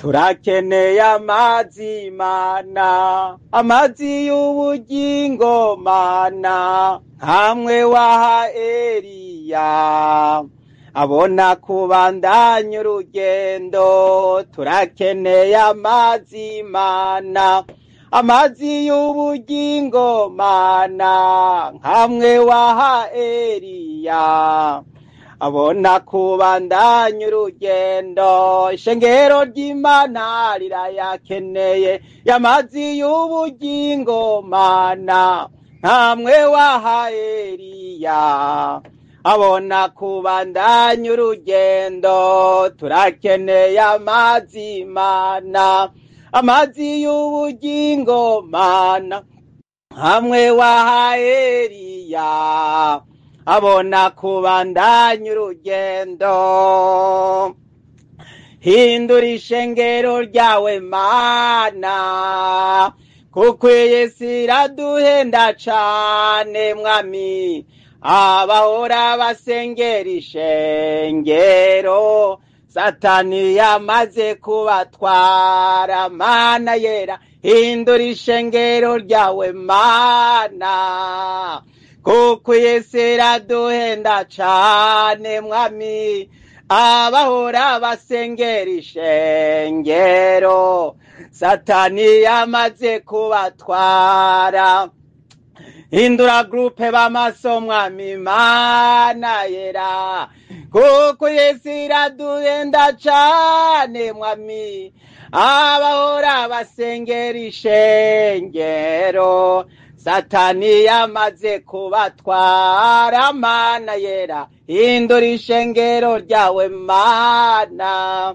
Turakeneye amazi mana, amazi y'ubugingo mana, hamwe waha Eliya abona kubandanya urugendo. Turakeneye amazi mana, amazi y'ubugingo mana, nkamwe waha Eliya abona kubandanya urugendo. Ishengero ry'Imana rirayakeneye y'amazi y'ubugingo mana, nkamwe waha Eliya abona kubandanya urugendo. Turakeneye amazi mana, amazi y'ubugingo mana, hamwe waha Eliya abona kubandanya urugendo. Hindura ishengero ryawe mana, kuko iyi si iraduhenda cane mwami, abahora basengera ishengero Satani yamaze kubatwara. Mana yera, hindura ishengero ryawe mana, kuko iyi si iraduhenda cane mwami, abahora basengera ishengero Satani yamaze kubatwara. Hindura groupe b'amaso mwami mana yera, kuko iyi si iraduhenda cane mwami, abahora basengera ishengero Satani yamaze kubatwara. Mana yera, hindura ishengero ryawe mana,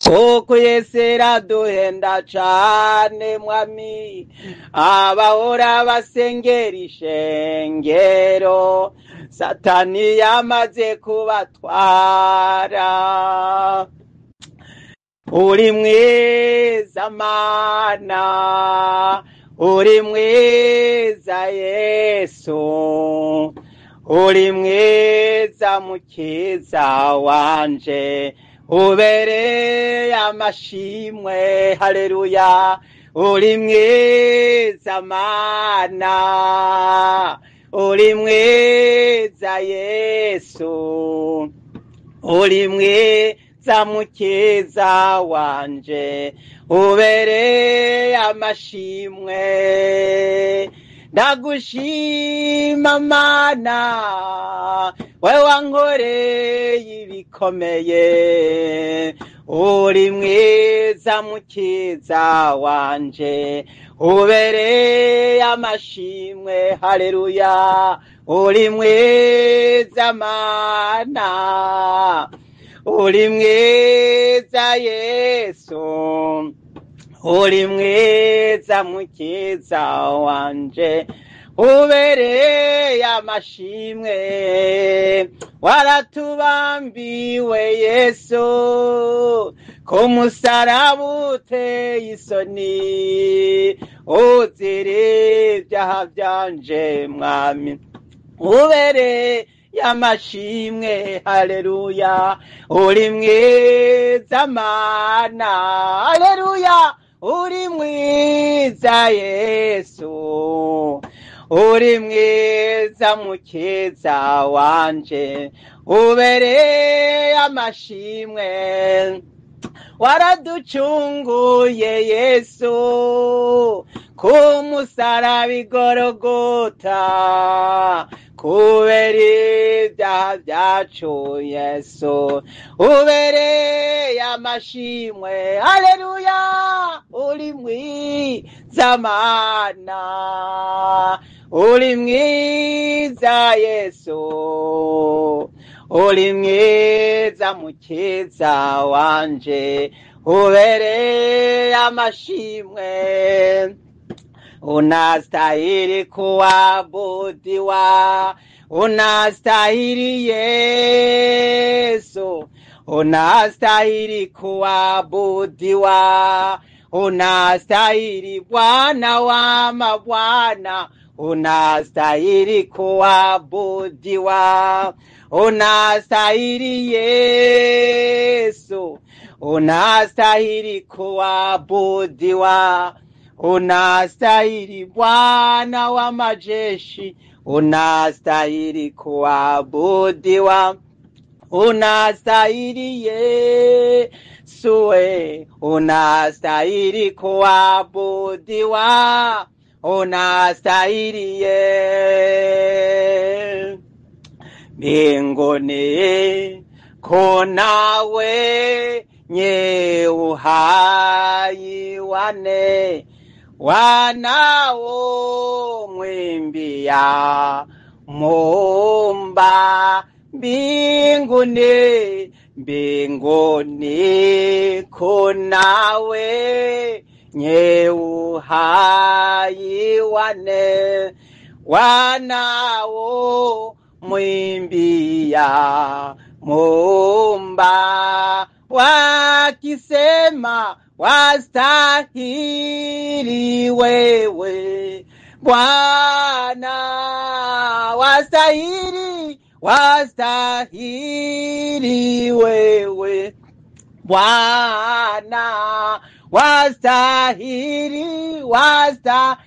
kuko iyi si iraduhenda cane mwami, abahora basengera ishengero Satani yamaze kubatwara. Uri mwiza mana, uri mwiza Yesu, uri mwiza mukiza wanje, ubereye amashimwe. Haleluya. Uri mwiza mana, uri mwiza Yesu, uri mwiza mukiza wanje, ubereye amashimwe. Ndagushima mana, we wankoreye ibikomeye, uri mwiza mukiza wanje, ubereye amashimwe. Haleluya. Uri mwiza mana, uri mwiza Yesu, uri mwiza mukiza wanje, ubereye amashimwe. Waratubambiwe Yesu, ku musaraba uteye isoni, uzira ibyaha byanje mwami, ubereye amashimwe. Haleluya. Uri mwiza mana, haleluya. Uri mwiza Yesu, uri mwiza mukiza wanje, ubereye amashimwe. Waraducunguye Yesu, ku musaraba i Golgota, kubera ibyaha byacu Yesu, ubereye amashimwe. Haleluya. Uri mwiza mana, uri mwiza Yesu, uri mwiza mukiza wanje, ubereye amashimwe. Unastahili kuabudiwa, unastahili Yesu, unastahili kuabudiwa, unastahili Bwana wa mabwana, unastahili kuabudiwa, unastahili Yesu, unastahili kuabudiwa, unastahili Bwana wa majeshi, unastahili kuabudiwa, unastahili Yesu, unastahili kuabudiwa, unastahili ye. Mbinguni kuna wenye uhai wane wanaomwimbia Muumba. Mbinguni, mbinguni kuna wenye uhai wane wanaomwimbia Muumba, wakisema wastahili wewe Bwana, wastahili, wastahili wewe Bwana, wastahili, wastahili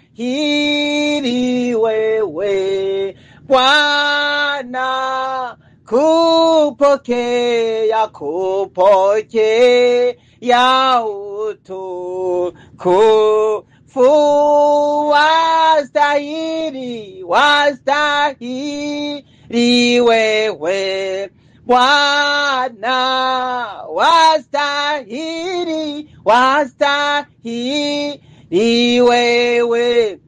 wewe Bwana, kupokea, kupokea utukufu, wastahili, wastahili wewe Bwana, wastahili, wastahili wewe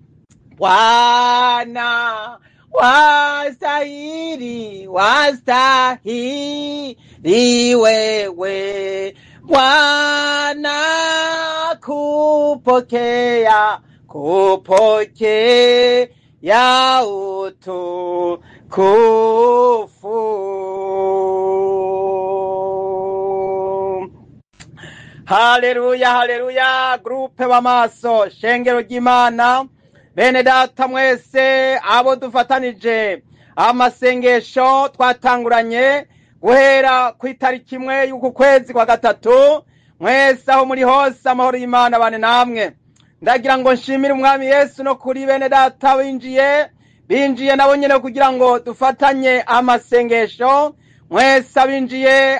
Bwana, wastahili, wastahili wewe Bwana, kupokea, kupokea utukufu. Haleluya, haleluya. Groupe b'amaso, shengero ry'Imana, bene data mwese abo dufatanije amasengesho twatanguranye guhera ku itariki 1 y'uku kwezi kwa 3, mwese aho muri hose amahoro y'Imana bane namwe. Ndagira ngo nshimire Umwami Yesu no kuri bene data binjiye nabo nyene kugira ngo dufatanye amasengesho. Mwese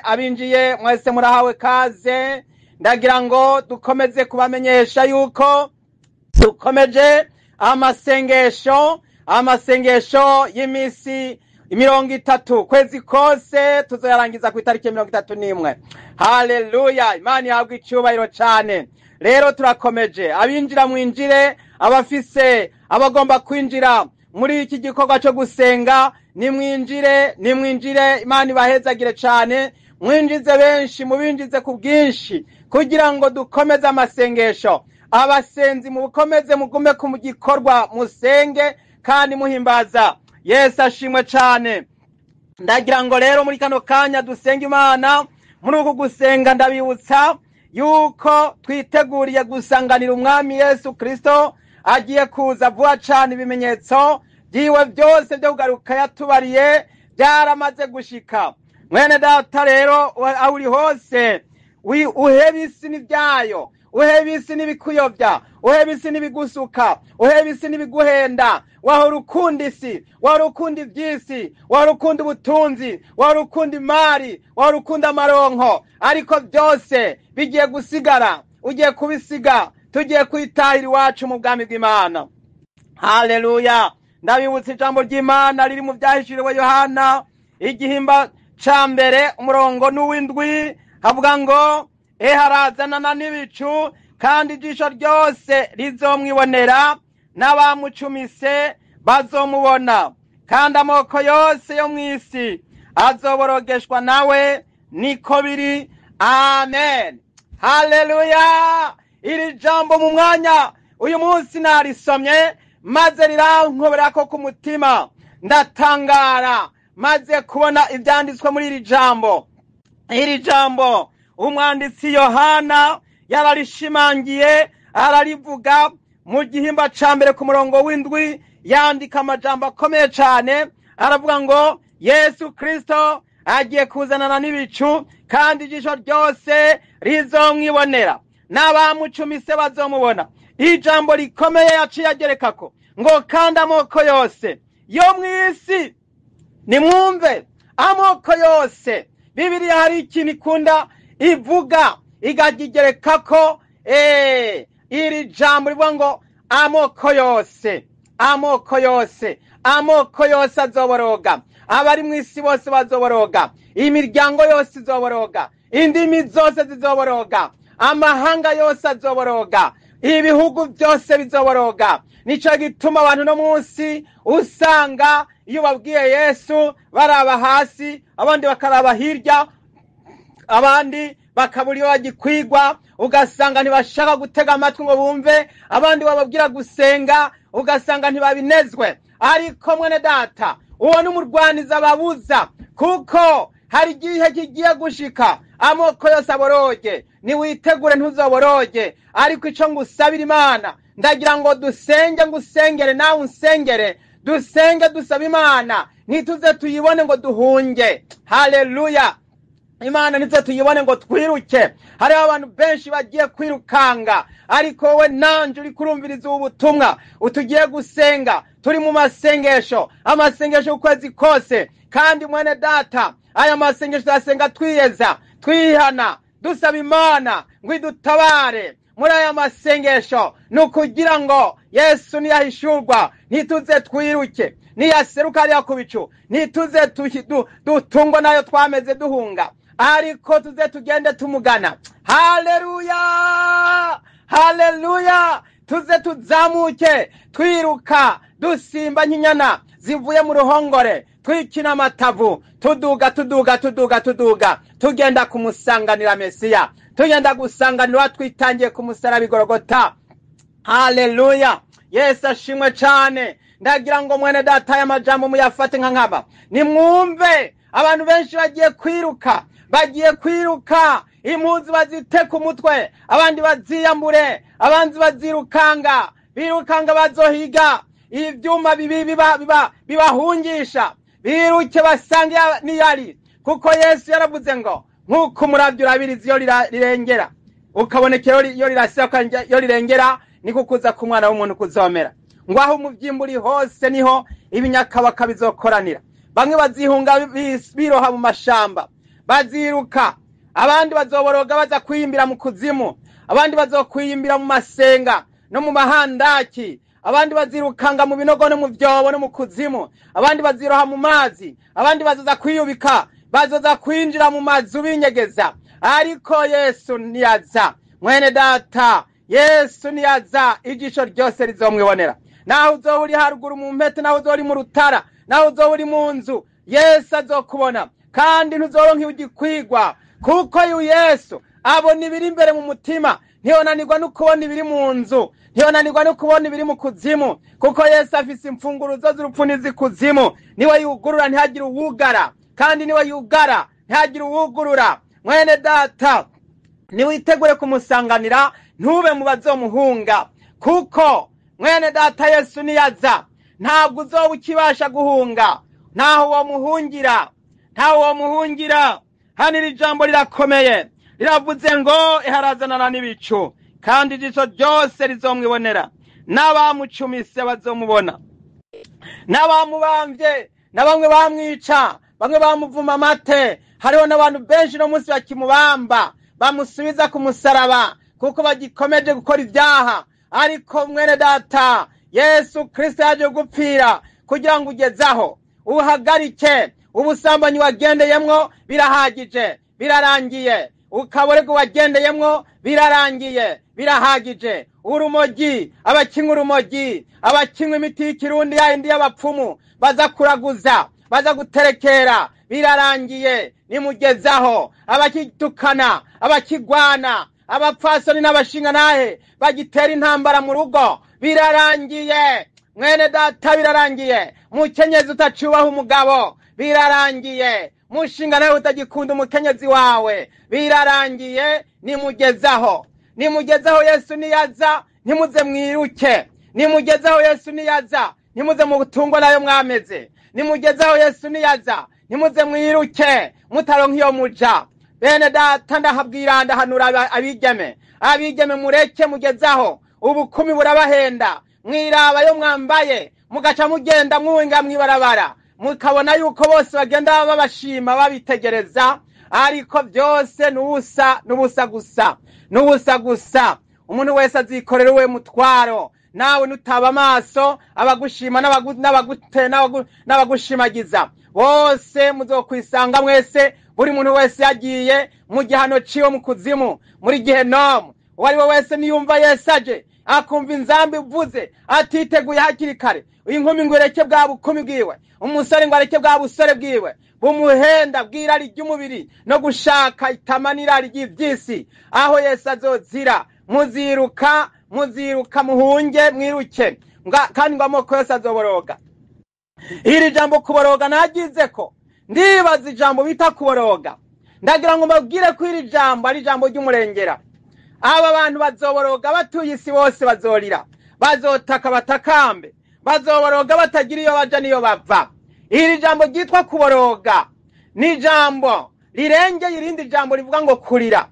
abinjiye mwese murahawe kaze. Ndagira ngo dukomeze kubamenyesha yuko dukomeje amasengesho y'imisi 30 kwezi kose, tuzoyarangiza ku itariki 31. Haleluya, Imana ihabwe icyubahiro cyane. Rero turakomeje, abinjira mwinjire, abafise abagomba kwinjira muri iki gikorwa cyo gusenga nimwinjire, nimwinjire. Imana ibahezagire cyane, mwinjize benshi, mubinjize ku bwinshi kugira ngo dukomeze amasengesho. Abasenzi mukomeze, mugume ku gikorwa, musenge kandi muhimbaza. Yesu ashimwe cyane. Ndagira ngo rero muri kano kanya dusenga Imana. Muri uku gusenga ndabibutsa yuko twiteguriye gusanganira Umwami Yesu Kristo agiye kuza vuba cyane. Ibimenyetso byiwe byose byo kugaruka yatubariye byaramaze gushika. Mwene data rero aho uri hose, uhebe isi n'ibyayo, uhebe isi n'ibikuyobya, uhebe isi n'ibigusuka, uhebe isi n'ibiguhenda. Wahora ukunda isi, wahora ukunda iby'isi, wahora ukunda ubutunzi, wahora ukunda imari, wahora ukunda amaronko, ariko byose bigiye gusigara, ugiye kubisiga, tugiye kwitahira iwacu mu bwami bw'Imana. Haleluya. Ndabibutsa ijambo ry'Imana riri mu byahishuriwe Yohana igihimba ca 1 umurongo n'uw'indwi, havuga ngo harazanana n'ibicu, kandi ijisho ryose rizomwibonera, n'abamucumise bazomubona, kandi amoko yose yo mw'isi azoborogeshwa nawe. Niko biri, amen. Haleluya. Iri jambo mu mwanya uyu munsi narisomye maze rirankoberako ku mutima, ndatangara maze kubona ibyanditswe muri iri jambo. Iri jambo umwanditsi Yohana yararishimangiye, ararivuga mu gihimba ca 1 ku murongo w'indwi. Yandika amajambo akomeye cyane, aravuga ngo Yesu Kristo agiye kuzanana n'ibicu, kandi ijisho ryose rizomwibonera, n'abamucumise bazomubona. Ijambo rikomeye yaciye agerekako ngo kandi amoko yose yo mu isi, nimwumve, amoko yose. Bibiliya hari ikintu ikunda ivuga ikakigerekako, iri jambo rivuga ngo amoko yose, amoko yose, amoko yose azoboroga. Abari mu isi bose bazoboroga, imiryango yose izoboroga, indimi zose zizoboroga, amahanga yose azoboroga, ibihugu byose bizoboroga. Nico gituma abantu no munsi usanga iyo babwiye Yesu baraba hasi, abandi bakaraba hirya, abandi bakabura iyo bagikwigwa, ugasanga ntibashaka gutega amatwi ngo bumve, abandi bababwira gusenga ugasanga ntibabinezwe. Ariko mwene data, uwo ni umurwaniza ababuza, kuko hari igihe kigiye gushika amoko yose aboroge. Niwitegure ntuzoboroge. Ariko ico ngusabira Imana, ndagira ngo dusenge, ngusengere nawe unsengere, dusenge dusaba Imana, ntituze tuyibone ngo duhunge. Haleluya! Imana ntituze tuyibone ngo twiruke. Hariho abantu benshi bagiye kwirukanga, ariko wowe nanje uri kurumviriza ubu butumwa, utugiye gusenga, turi mu masengesho, amasengesho y'ukwezi kose. Kandi mwene data, aya masengesho turasenga twiyeza, twihana, dusaba Imana ngo idutabare muri aya masengesho, ni ukugira ngo Yesu niyahishurwa ntituze twiruke, niyaseruka hariya ku bicu ntituze dutungwa nayo twameze duhunga, ariko tuze tugende tumugana. Haleluya, haleluya! Tuze tuzamuke twiruka, dusimba nk'inyana zivuye mu ruhongore, twikina amatavu, tuduga, tuduga, tuduga, tuduga, tugenda kumusanganira Mesiya, tugenda gusanganira twitangiye ku musaraba Igorogota. Haleluya! Yesu ashimwe cane. Ndagira ngo mwene data aya majambo muyafate nka nkaba. Nimwumve, abantu benshi bagiye kwiruka, bagiye kwiruka, impuzu bazite ku mutwe, abandi baziyambure, abandi bazirukanga, birukanga bazohiga ivyuma bibi bibahungisha, biruke basange niyari. Kuko Yesu yaravuze ngo nk'uko umuravyo urabiriza iyo rirengera, ukabonekera iyo rirasira iyo rirengera, niko kuza ku mwana w'umuntu kuzomera. Ngo aho umuvyimba uri hose niho ibinyakabaka bizokoranira. Bamwe bazihunga biroha mu mashamba, baziruka, abandi bazoboroga baza kwiyimbira mu kuzimu, abandi bazokwiyimbira mu masenga no mu mahandaki, abandi bazirukanga mu binogo no mu vyobo no mu kuzimu, abandi baziroha mu mazi, abandi bazoza kwiyubika, bazoza kwinjira mu mazu binyegeza. Ariko Yesu niyaza, mwene data, Yesu niyaza, ijisho ryose rizomwibonera. Naho uzoba uri haruguru mu mpete, naho uzoba uri mu rutara, naho uzoba uri mu nzu, Yesu azokubona, kandi ntuzoronka igikwigwa, kuko uyu Yesu abona ibiri imbere mu mutima, ntiyonanirwa no kubona ibiri mu nzu, ntiyonanirwa no kubona ibiri mu kuzimu, kuko Yesu afise imfunguruzo z'urupfu n'iz'ikuzimu. Niwe yugurura ntihagire uwugara, kandi niwe yugara ntihagire uwugurura. Mwene data, niwitegure kumusanganira, ntube mu bazomuhunga, kuko mwene data Yesu niyaza ntabwo uzoba ukibasha guhunga, ntaho womuhungira, ntaho womuhungira. Hano iri jambo rirakomeye, riravuze ngo iharazanana n'ibicu, kandi ijisho ryose rizomwibonera, n'abamucumise bazomubona, n'abamubamvye, na bamwe bamwica, bamwe bamuvuma amate. Hariho n'abantu benshi no munsi bakimubamba, bamusubiza ku musaraba, kuko bagikomeje gukora ibyaha. Ariko mwene data, Yesu Kristo yaje gupfira kugira ngo ugezaho uhagarike ubusambanyi wagendeyemwo, birahagije, birarangiye. Ukaborego wagendeyemwo, birarangiye, birahagije. Urumogi, abakinywa urumogi, abakinywa imiti y'ikirundi yayindi y'abapfumu, baza kuraguza, baza guterekera, birarangiye, nimugezaho. Abakitukana, abakigwana, abapfasoni n'abashingantahe bagitera intambara mu rugo, birarangiye. Mwene data, birarangiye. Mukenyezi utacubaha umugabo, birarangiye. Mushingantahe utagikunda umukenyezi wawe, birarangiye, nimugezaho. Nimugezaho Yesu niyaza, ntimuze mwiruke. Nimugezaho Yesu niyaza, Ntimuze mutungwe nayo mwameze. Nimugezeho Yesu niyaza, ntimuze mwiruke mutaronka iyo muja. Bene data, ndahabwira, ndahanura abigeme, abigeme mureke mugezaho ubukumi burabahenda, mwiraba yo mwambaye mugaca mugenda mwinga mwibarabara, mukabona yuko bose bagenda babashima babitegereza, ariko byose n'ubusa, n'ubusa gusa, n'ubusa gusa. Umuntu wese azikorera uwe mutwaro. Nawe nutaba amaso abagushima n'abagushimagiza bose, muzokwisanga mwese, buri muntu wese yagiye mu gihano ciwe mu kuzimu, muri gehenomu. Uwo ari we wese niyumva Yesu aje, akumva inzambi ivuze, atiteguye hakiri kare, inkumi ngo ireke bwa bukumi bwiwe, umusore ngo areke bwa busore bwiwe bumuhenda bw'irari ry'umubiri no gushaka itama n'irari ry'ivy'isi, aho Yesu azozira muziruka, muziruka muhunge mwiruke, kandi ngo amoko yose azoboroga. Iri jambo kuboroga nagize ko ndibaza ijambo bita kuboroga, ndagira ngo mbabwire ko iri jambo ari ijambo ry'umurengera. Aba bantu bazoboroga batuye isi bose bazorira, bazotaka batakambe, bazoboroga batagira iyo baja n'iyo bava. Iri jambo ryitwa kuboroga ni ijambo rirengeye irindi jambo rivuga ngo kurira.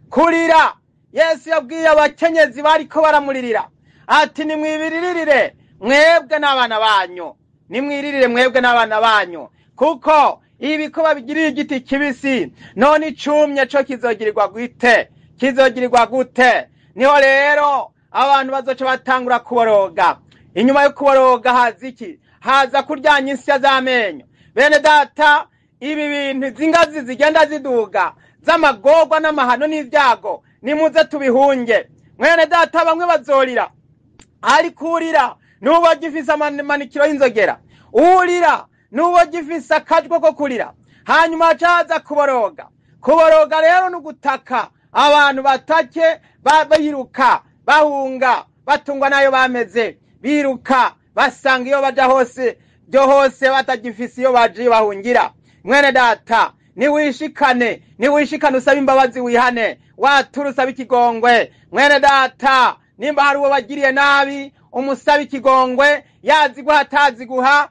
Kurira, Yesu yabwiye abakenyezi bariko baramuririra ati nimwibiririre mwebwe n'abana banyu, nimwiririre mwebwe n'abana banyu, kuko ibi ko babigiriye igiti kibisi, none icumye co kizogirirwa gute? Kizogirirwa gute? Niho rero abantu bazoca batangura kuboroga. Inyuma yo kuboroga haza iki? Haza kuryanya insya z'amenyo. Bene data, ibi bintu zingazi zigenda ziduga z'amagorwa n'amahano n'ibyago, nimuze tubihunge. Mwene data, bamwe bazorira, ariko urira n'uwo agifise amanikiro y'inzogera, urira n'uwo agifise akajwi ko kurira. Hanyuma haca kuboroga. Kuboroga rero ni ugutaka, abantu batake biruka bahunga, batungwa nayo bameze, biruka basanga iyo baja hose byo hose batagifise iyo baje bahungira. Mwene data, niwishikane, niwishikane usaba imbabazi, wihane, watura usaba ikigongwe. Mwene data, nimba hari uwo bagiriye nabi, umusaba ikigongwe, yaziguha ataziguha,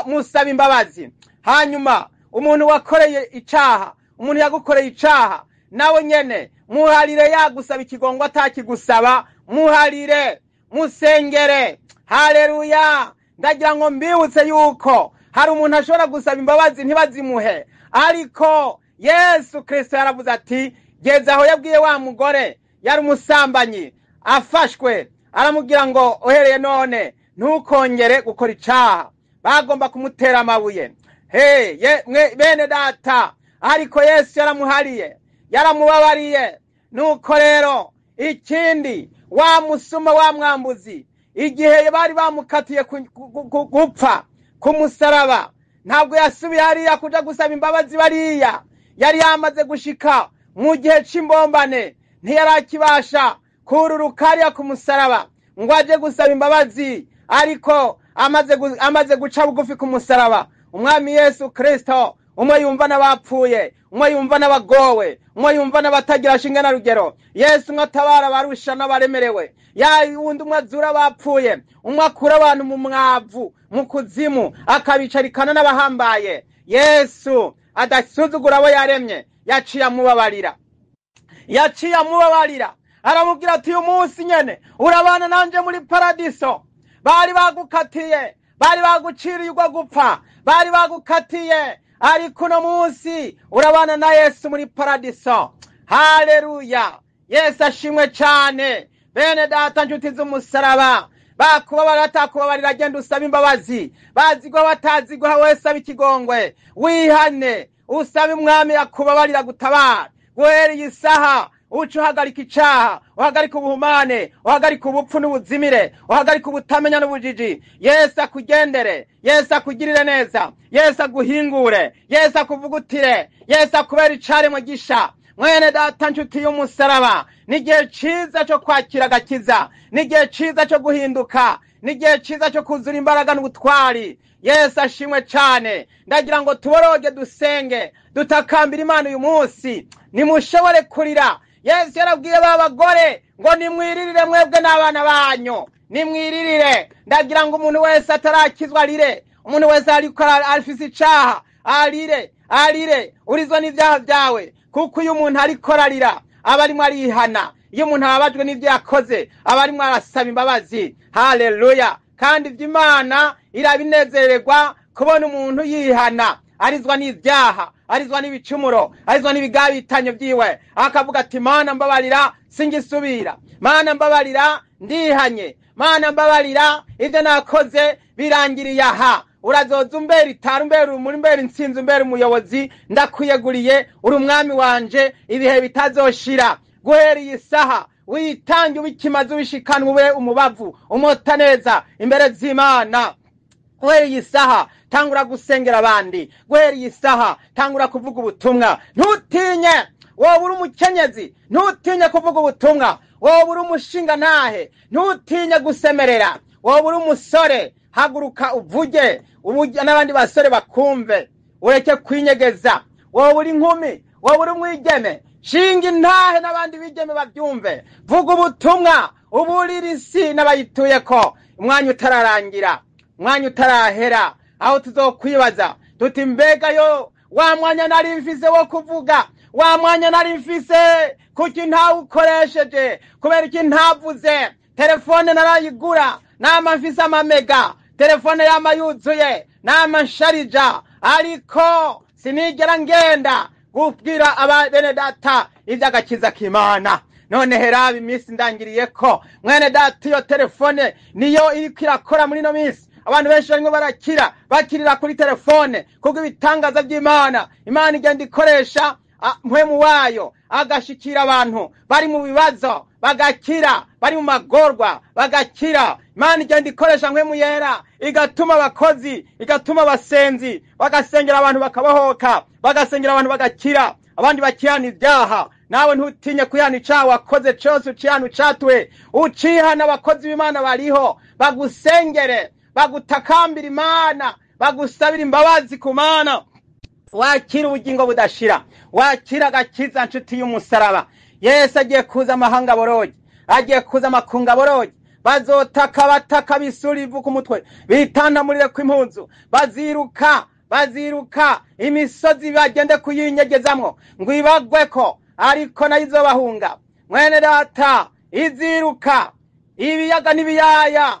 musaba imbabazi. Hanyuma umuntu wakoreye icaha, umuntu yagukoreye icaha, nawe nyene muharire, yagusaba ikigongwe atakigusaba, muharire, musengere. Haleluya! Ndagira ngo mbibutse yuko hari umuntu ashobora gusaba imbabazi ntibazimuhe, ariko Yesu Kristo yaravuze ati geza aho yabwiye wa mugore yari umusambanyi afashwe, aramubwira ngo uhereye none ntukongere gukora icaha. Bagomba kumutera amabuye, he bene data, ariko Yesu yaramuhariye, yaramubabariye. Nuko rero ikindi, wa musuma wa mwambuzi, igihe bari bamukatiye gupfa ku musaraba, ntabwo yasubiye hariya kuja gusaba imbabazi bariya. Yari yamaze gushika mu gihe c'imbombane, ntiyarakibasha kururuka hariya ku musaraba ngo aje gusaba imbabazi, ariko amaze guca bugufi ku musaraba, umwami Yesu Kristo, umwe yumva n'abapfuye, umwe yumva n'abagowe, umwe yumva n'abatagira shinge na rugero, Yesu umwe atabara abarusha n'abaremerewe, ya wundi umwe azura abapfuye, umwe akura abantu mu mwavu mu kuzimu akabicarikana n'abahambaye, Yesu adasuzugura abo yaremye, yaciye amubabarira, yaciye amubabarira, aramubwira ati uyu munsi nyene urabana nanje muri paradiso. Bari bagukatiye, bari baguciriye urwo gupfa, bari bagukatiye, ariko uno munsi urabana na Yesu muri paradiso. Haleluya! Yesu ashimwe cane. Bene data, nshuti z'umusaraba, bakubabarira atakubabarira, genda usaba imbabazi, baziguha bataziguha, wese saba ikigongwe, wihane, usabe umwami akubabarira gutabara. Guhera iyi saha uca uhagarika icaha, uhagarika ubuhumane, uhagarika ubupfu n'ubuzimire, uhagarika ubutamenya n'ubujiji. Yesu akugendere, Yesu akugirire neza, Yesu aguhingure, Yesu akuvugutire, Yesu akubera icaremwe gisha. Mwene data, nshuti y'umusaraba, n'igihe ciza co kwakira agakiza, n'igihe ciza co guhinduka, n'igihe ciza co kuzura imbaraga n'ubutwari. Yesu ashimwe cane. Ndagira ngo tuboroge, dusenge, dutakambira Imana uyu munsi. Nimushobore kurira. Yesu yarabwiye ba bagore ngo nimwiririre mwebwe n'abana banyu, Nimwiririre. Ndagira ngo umuntu wese atarakizwa arire, umuntu wese ariko afise icaha arire, arire, urizwa n'ivyaha vyawe. Kuko iyo umuntu ariko ararira aba arimwo arihana, iyo umuntu ababajwe n'ivyo yakoze aba arimwo arasaba imbabazi. Haleluya! Kandi ivy'Imana irabinezererwa kubona umuntu yihana, arizwa n'ivyaha, arizwa n'ibicumuro, arizwa n'ibigabitanyo vyiwe, akavuga ati Mana mbabarira, singisubira, Mana mbabarira, ndihanye, Mana mbabarira, ivyo nakoze birangiriye aha. Urazoza umbera itara, umbera urumuri, umbera intsinzi, umbera umuyobozi, ndakwiyeguriye, uri umwami wanje ibihe bitazoshira. Guhera iyi saha witange, ubikimaze, ubishikanwe, ube umubavu umota neza imbere z'Imana. Guhera iyi saha tangura gusengera abandi, guhera iyi saha tangura kuvuga ubutumwa. Ntutinye, wowe uri umukenyezi, ntutinye kuvuga ubutumwa. Wowe uri umushinga ntahe, ntutinye gusemerera. Wowe uri umusore, haguruka uvuge, n'abandi basore bakumve, ureke kwinyegeza. Wowe uri inkumi, wowe uri umwigeme, shinga intahe n'abandi bigeme babyumve. Vuga ubutumwa, uburire isi n'abayituyeko, umwanya utararangira, umwanya utarahera, aho tuzokwibaza tuti mbega yo wa mwanya nari mfise wo kuvuga, wa mwanya nari mfise kuki ntawukoresheje, kubera iki ntavuze? Telefone narayigura, nama mfise amamega, telefone yama yuzuye, nama nsharija, ariko sinigera ngenda kubwira aba bene data ivy'agakiza k'Imana. None heraba iminsi ndangiriye ko mwene data, iyo telefone niyo iriko irakora muri ino minsi. Abantu benshi barimo barakira, bakirira kuri telefone, kuko ibitangaza by'Imana, Imana igenda ikoresha mpwemu wayo agashikira abantu bari mu bibazo bagakira, bari mu magorwa bagakira. Imana igenda ikoresha mpwemu yera, igatuma abakozi, igatuma abasenzi bagasengera abantu bakabohoka, bagasengera abantu bagakira, abandi bakihana ibyaha. Nawe ntutinye kwihana icaha wakoze cose, ucihana, ucatuwe, ucihana. Abakozi b'Imana bariho bagusengere, bagutakambira Imana, bagusabira imbabazi ku Mana, wakira ubugingo budashira, wakira agakiza. Nshuti y'umusaraba, Yesu agiye kuza, amahanga aboroge, agiye kuza, amakungu aboroge. Bazotaka, bataka, bisura ivu ku mutwe, bitandamurire kw'impuzu, baziruka, baziruka imisozi bagende kuyinyegezamwo ngo ibagweko, ariko nayo izobahunga. Mwene data, iziruka ibiyaga n'ibiyaya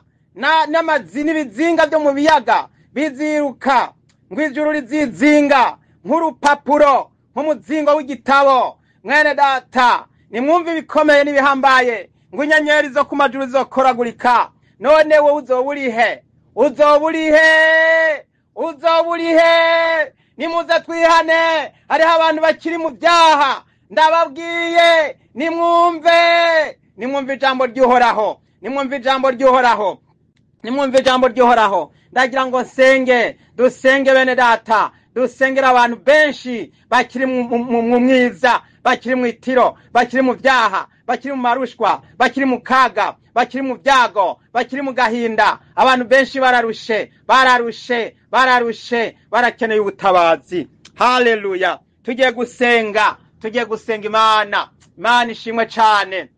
n'amazi n'ibizinga byo mu biyaga biziruka, ngo ijuru rizizinga nk'urupapuro, nk'umuzingo w'igitabo. Mwene data, nimwumve ibikomeye n'ibihambaye, ngo inyenyeri zo ku majuru zizokoragurika. None wowe uzoba urihe? Uzoba urihe? Uzoba urihe? Nimuze twihane, hariho abantu bakiri mu byaha. Ndababwiye, nimwumve, nimwumve ijambo ry'Uhoraho, nimwumve ijambo ry'Uhoraho, nimwumve ijambo ry'Uhoraho. Ndagira ngo nsenge, dusenge bene data, dusengera abantu benshi bakiri mu mwiza, bakiri mu itiro, bakiri mu byaha, bakiri mu marushwa, bakiri mu kaga, bakiri mu byago, bakiri mu gahinda. Abantu benshi bararushe, bararushe, bararushe, barakeneye ubutabazi. Haleluya! Tugiye gusenga, tugiye gusenga Imana. Imana ishimwe cane.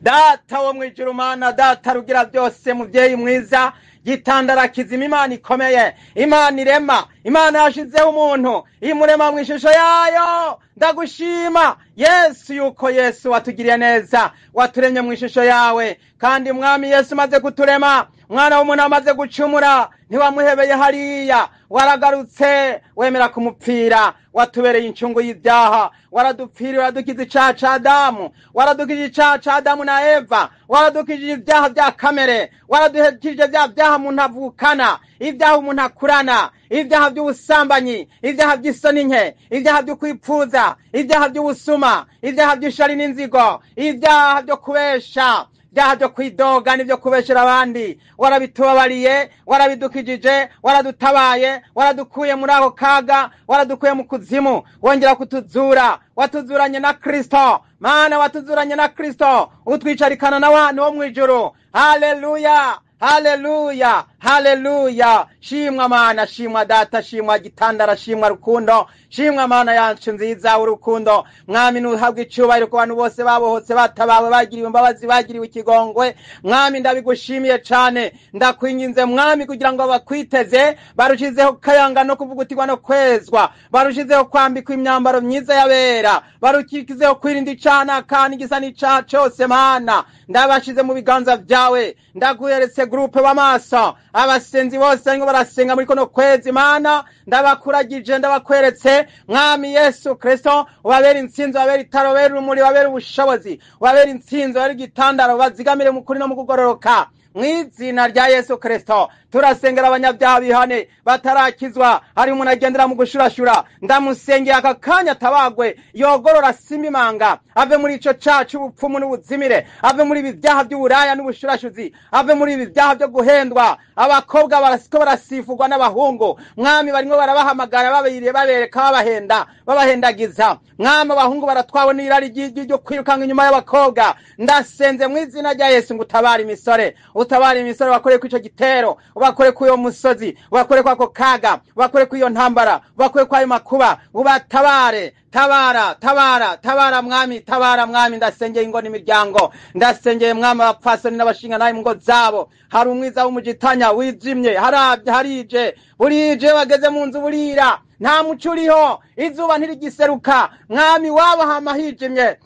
Data wo mwijuru, Mana Data rugira byose, muvyeyi mwiza, gitandara kizima, Imana ikomeye, Imana irema, Imana yashizeho umuntu imurema mu ishusho yayo, ndagushima Yesu yuko Yesu watugiriye neza, waturemye mu ishusho yawe. Kandi Mwami Yesu, umaze kuturema, mwana w'umuntu amaze gucumura, ntiwamuhebeye hariya, waragarutse wemera kumupfira, watubereye incungu y'ibyaha, waradupfiriye, waradukiza icaha ca Adamu, waradukije icaha ca Adamu na Eva, waradukijije ibyaha bya kamere, waraduhekije bya byaha umuntu avukana, ibyaha umuntu akurana, ibyaha by'ubusambanyi, ibyaha by'isoni nke, ibyaha byo kwipfuza, ibyaha by'ubusuma, ibyaha by'ishari n'inzigo, ibyaha byo kubesha, ibyaha byo kwidoga n'ibyo kubeshera abandi. Warabitubabariye, warabidukijije, waradutabaye, waradukuye muri ako kaga, waradukuye mu kuzimu, wongera kutuzura, watuzuranye na Kristo. Mana, watuzuranye na Kristo, utwicarikana n'abantu bo mw'ijuru. Haleluya, haleluya! Haleluya. Shimwa Mana, shimwa Data, shimwa Gitandara, shimwa Rukundo, shimwa Mana yacu nziza urukundo. Mwami, nuhabwe icubahiro ku bantu bose babohotse, batabawe, bagiriwe imbabazi, bagiriwe ikigongwe. Mwami, ndabigushimiye cane, ndakwinginze Mwami kugira ngo bakwiteze barushizeho kayanga no kuvugutirwa no kwezwa, barushizeho kwambikwa imyambaro myiza y'abera, barukizeho kwirinda icana kandi gisa n'icaha cose. Mana, ndabashize mu biganza vyawe, ndaguheretse groupe b'amaso, abasenzi bose bariko barasenga muri kuno kwezi. Mana, ndabakuragije, ndabakweretse. Mwami Yesu Kristo, ubabere intsinzi, ubabere itara, ubabere urumuri, ubabere ubushobozi, ubabere intsinzi, ubabere igitandaro, ubazigamire mu kuri no mu kugororoka, mw'izina rya Yesu Kristo. Turasengera abanyabyaha bihane batarakizwa. Hari umuntu agendera mu gushurashura, ndamusengeye aka kanya atabagwe, yogorora simimanga, ave muri ico caha c'ubupfumu n'ubuzimire, ave muri ibi vyaha vy'uburaya n'ubushurashuzi, ave muri ibi vyaha vyo guhendwa. Abakobwa barasiko barasifurwa n'abahungu, Mwami, barimwo barabahamagara, babiriye, babereka, babahenda, babahendagiza. Mwami, abahungu baratwawe n'irari ryo kwirukanga inyuma y'abakobwa. Ndasenze mw'izina rya Yesu ngo utabare imisore, utabare imisore bakore kw'ico gitero, ubakore kuri musozi, ubakore kwako kaga, ubakore kw'iyo ntambara, ubakore kwayo makuba, ubatabare. Tabara, tabara, tabara Mwami, tabara Mwami. Ndasengeye ingo n'imiryango, ndasengeye Mwami abapfasoni n'abashinga nawe mu ngo zabo. Hari umwiza w'umugitanya wijimye, haravye, harije, burije, bageze mu nzu burira, nta muco uriho, izuba ntirigiseruka. Mwami, wabo hama hijimye.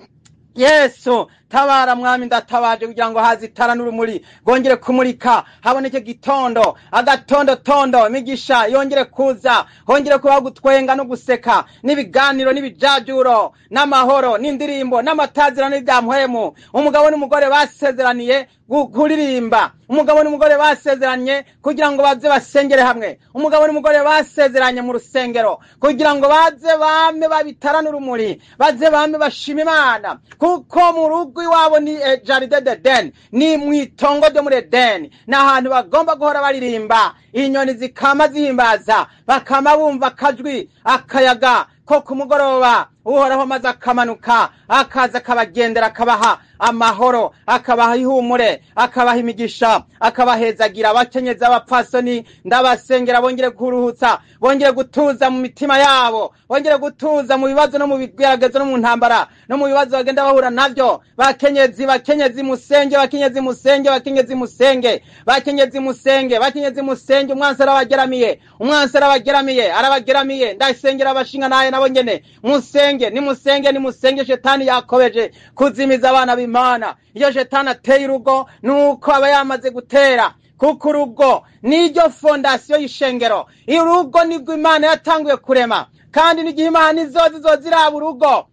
Yesu, tabara Mwami, ndatabaje kugira ngo haze itara n'urumuri rwongere kumurika, haboneke gitondo, agatondo tondo, imigisha yongere kuza, hongere kubaho gutwenga no guseka n'ibiganiro n'ibijajuro n'amahoro n'indirimbo n'amatazirano n'ibyampwemu. Umugabo n'umugore basezeraniye kuririmba, umugabo n'umugore basezeranye kugira ngo baze basengere hamwe, umugabo n'umugore basezeranye mu rusengero kugira ngo baze bame babitara n'urumuri, baze bame bashima Imana, kuko mu rugo iwabo ni Jardin d'Eden, ni mw'itongo ryo muri Eden, ni ahantu bagomba guhora baririmba, inyoni zikama zihimbaza, bakama bumva akajwi akayaga ko ku mugoroba. Uhoraho maze akamanuka, akaza akabagendera, akabaha amahoro, akabaha ihumure, akabaha imigisha, akabahezagira. Abakenyezi, abapfasoni, ndabasengera bongere kuruhutsa, bongere gutuza mu mitima yabo, bongere gutuza mu bibazo no mu bigeragezo no mu ntambara no mu bibazo bagenda bahura navyo. Bakenyezi, bakenyezi musenge, bakenyezi musenge, bakenyezi musenge, bakenyezi musenge, bakenyezi musenge. Umwansi arabageramiye, umwansi arabageramiye, arabageramiye. Ndasengera abashinga naye nabo nyene, musenge, nimusenge, nimusenge. Shetani yakobeje kuzimiza abana b'Imana. Iyo shetani ateye urugo nuko aba yamaze gutera, kuko urugo niryo fondasiyo y'ishengero. Urugo nibwo Imana yatanguye kurema, kandi n'igihe Imana izoza izoza iraba urugo,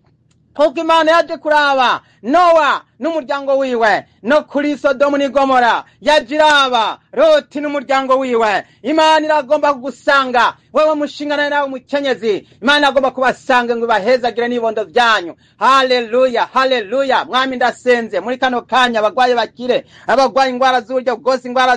kuko Imana yaje kuraba Nowa n'umuryango wiwe, no kuri Sodomu n'i Gomora yaje iraba Loti n'umuryango wiwe. Imana iragomba kugusanga wewe mushingana nawe mukenyezi, Imana iragomba kubasanga ngo ibahezagire n'ibondo vyanyu. Haleluya, haleluya. Mwami, ndasenze muri kano kanya abagwayi bakire, abagwaye ingwara z'uburyo bwose, ingwara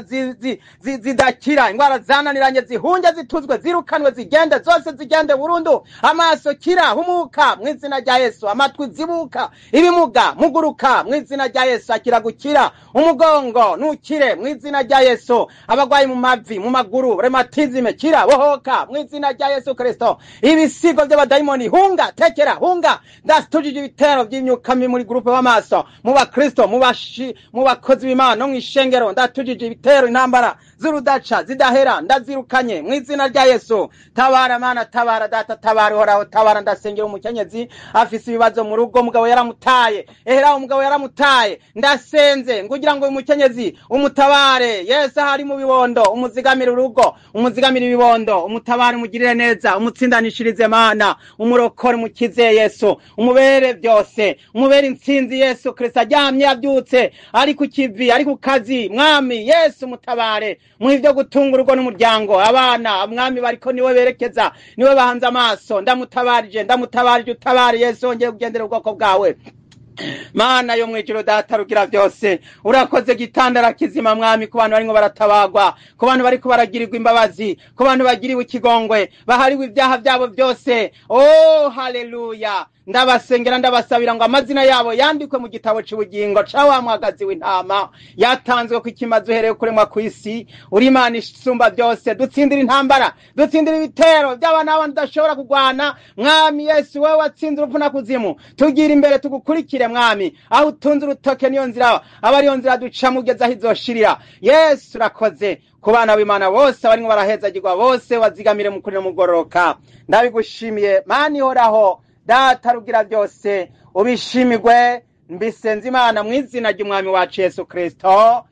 zidakira, ingwara zananiranye, zihunge, zituzwe, zirukanwe, zigende zose, zigende burundu. Amaso kira, humuka mw'izina rya Yesu. Amatwi zibuka, ibimuga muguruka mw'izina rya Yesu. Akira gukira, umugongo nukire mw'izina rya Yesu. Abagwayi mu mavi, mu maguru, rhumatisme, kira, bohoka mw'izina rya Yesu Kristo. Ibisigo by'abadayimoni hunga, tekera, hunga. Ndatujije ibitero by'imyuka mibi muri groupe b'amaso, mu bakristo, mu bashi, mu bakozi b'Imana no mw'ishengero. Ndatujije ibitero, intambara z'urudaca zidahera ndazirukanye mw'izina rya Yesu. Tabara Mana, tabara Data, tabara Uhoraho, tabara. Ndasengera umukenyezi afise ibibazo mu rugo, umugabo yaramutaye, ehera umugabo yaramutaye. Ndasenze ngugira ngo uyu mukenyezi umutabare. Yesu, ahari mu bibondo umuzigamire urugo, umuzigamire ibibondo, umutabare, umugirire neza, umutsindanishirize. Mana, umurokore, umukize. Yesu, umubere byose, umubere intsinzi. Yesu Kristo, aryamye, yabyutse, ari ku kivi, ari ku kazi, Mwami Yesu, mutabare mu ivyo gutunga urugo n'umuryango. Abana, Mwami, bariko niwe berekeza, niwe bahanze amaso. Ndamutabarije, ndamutabarije. Utabare Yesu, wongeye kugendera ubwoko bwawe. Mana yo mwijuru, Data rugira byose, urakoze gitandara kizima. Mwami, ku bantu barimo baratabagwa, ku bantu bariko baragirirwa imbabazi, ku bantu bagiriwe ikigongwe, bahariwe ibyaha byabo byose. Oh, haleluya. Ndabasengera, ndabasabira ngo amazina yabo yandikwe mu gitabo c'ubugingo ca wa mwagazi w'intama yatanzwe ku ikimazi uhereye kuremwa kw'isi. Uri Imana isumba byose, dutsindira intambara, dutsindira ibitero by'abana b'abantu tudashobora kugwana. Mwami Yesu, wewe watsinze urupfu na kuzimu, tugira imbere tugukurikire Mwami. Aho utunze urutoke niyo nzira, aba ariyo nzira duca mugeza aho izoshirira. Yesu, urakoze ku bana b'Imana bose abarimwo barahezagirwa bose, wazigamire mu kuri no mugororoka. Ndabigushimiye Mana ihoraho, Data rugira byose, ubishimirwe. Mbisenze Imana mu izina ry'Umwami wacu Yesu Kristo,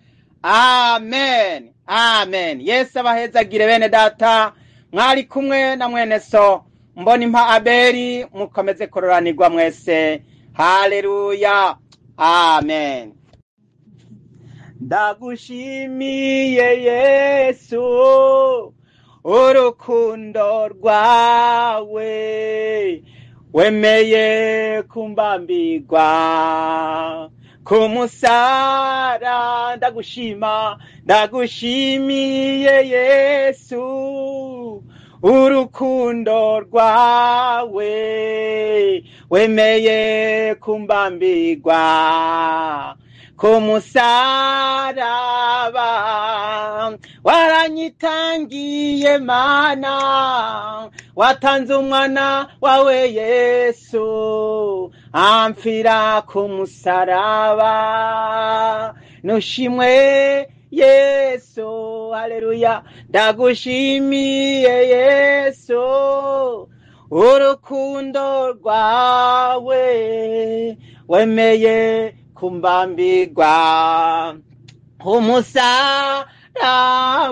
amen, amen. Yesu abahezagire bene data. Mwari kumwe na mwene so Mbona Impa Aberi. Mukomeze kororanirwa mwese. Haleluya, amen. Ndagushimiye Yesu urukundo rwawe, wemeye kumbambirwa kumusara. Ndagushima, ndagushimiye Yesu urukundo rwawe, wemeye kumbambirwa kumusaraba. Waranyitangiye Mana, watanze umwana wawe Yesu amfira kumusaraba. Nushimwe Yesu, haleluya. Ndagushimiye Yesu urukundo rwawe, wemeye kumbambirwa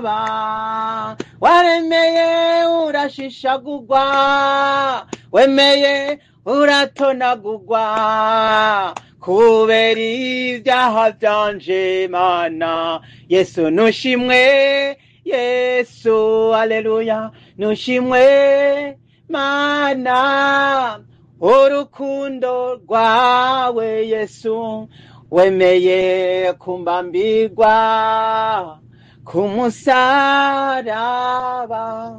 umusaraba. Waremeye urashishagurwa, wemeye uratonagurwa kubera ibyaha byanje. Mana Yesu, nushimwe Yesu, haleluya. Nushimwe Mana urukundo rwawe Yesu, wemeye kumbambirwa kumusaraba.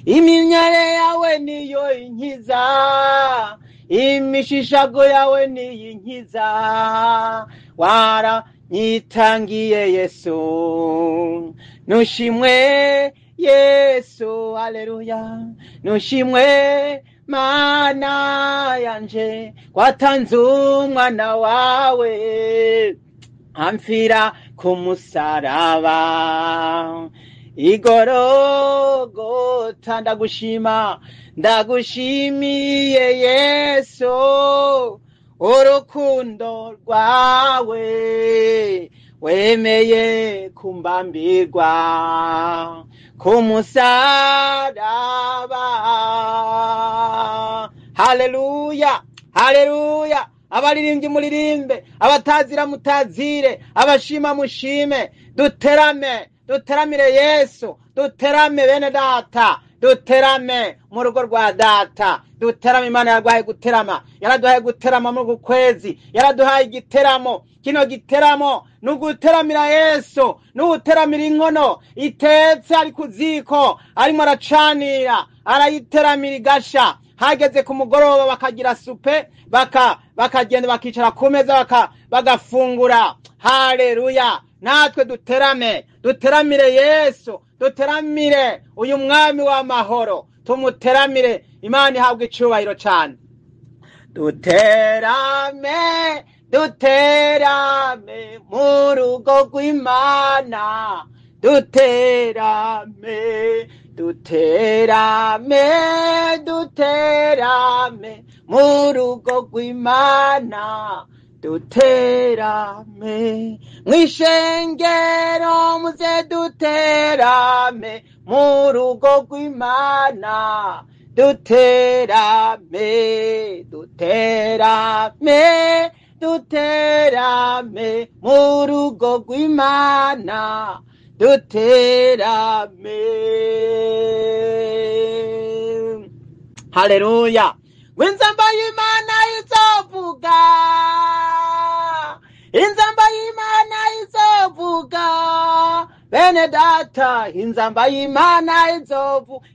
Iminyare yawe niyo inkiza, imishishago yawe niyo inkiza. Waranyitangiye Yesu, nushimwe Yesu, haleluya. Nushimwe Mana yanje, watanze umwana wawe amfira kumusaraba. Igorogota ndagushima, ndagushimiye Yesu urukundo rwawe, wemeye kumbambirwa kumusaraba. Haleluya, haleluya. Abaririmbyi muririmbe, abatazira mutazire, abashima mushime. Duterame, duteramire Yesu, duterame bene data, duterame mu rugo rwa data, duterame. Imana yaduhaye guterama, yaraduhaye guterama muri uku kwezi, yaraduhaye igiteramo. Kino giteramo ni uguteramira Yesu, ni uguteramira inkono itetse ari ku ziko, arimo aracanira, arayiteramira igasha. Hageze ku mugoroba bakagira supe, bakagenda bakicara ku meza bagafungura. Haleluya. Natwe duterame, duteramire Yesu, duteramire uyu mwami w'amahoro, tumuteramire. Imana ihabwa icubahiro cane. Duterame, duterame mu rugo rw'Imana, duterame, duterame, duterame mu rugo rw'Imana, duterame mw'ishengero, muze duterame mu rugo rw'Imana, duterame, duterame, duterame mu rugo rw'Imana, duterame. Haleluya. W'inzamba y'Imana izovuga, inzamba y'Imana izovuga. Bene data, inzamba y'Imana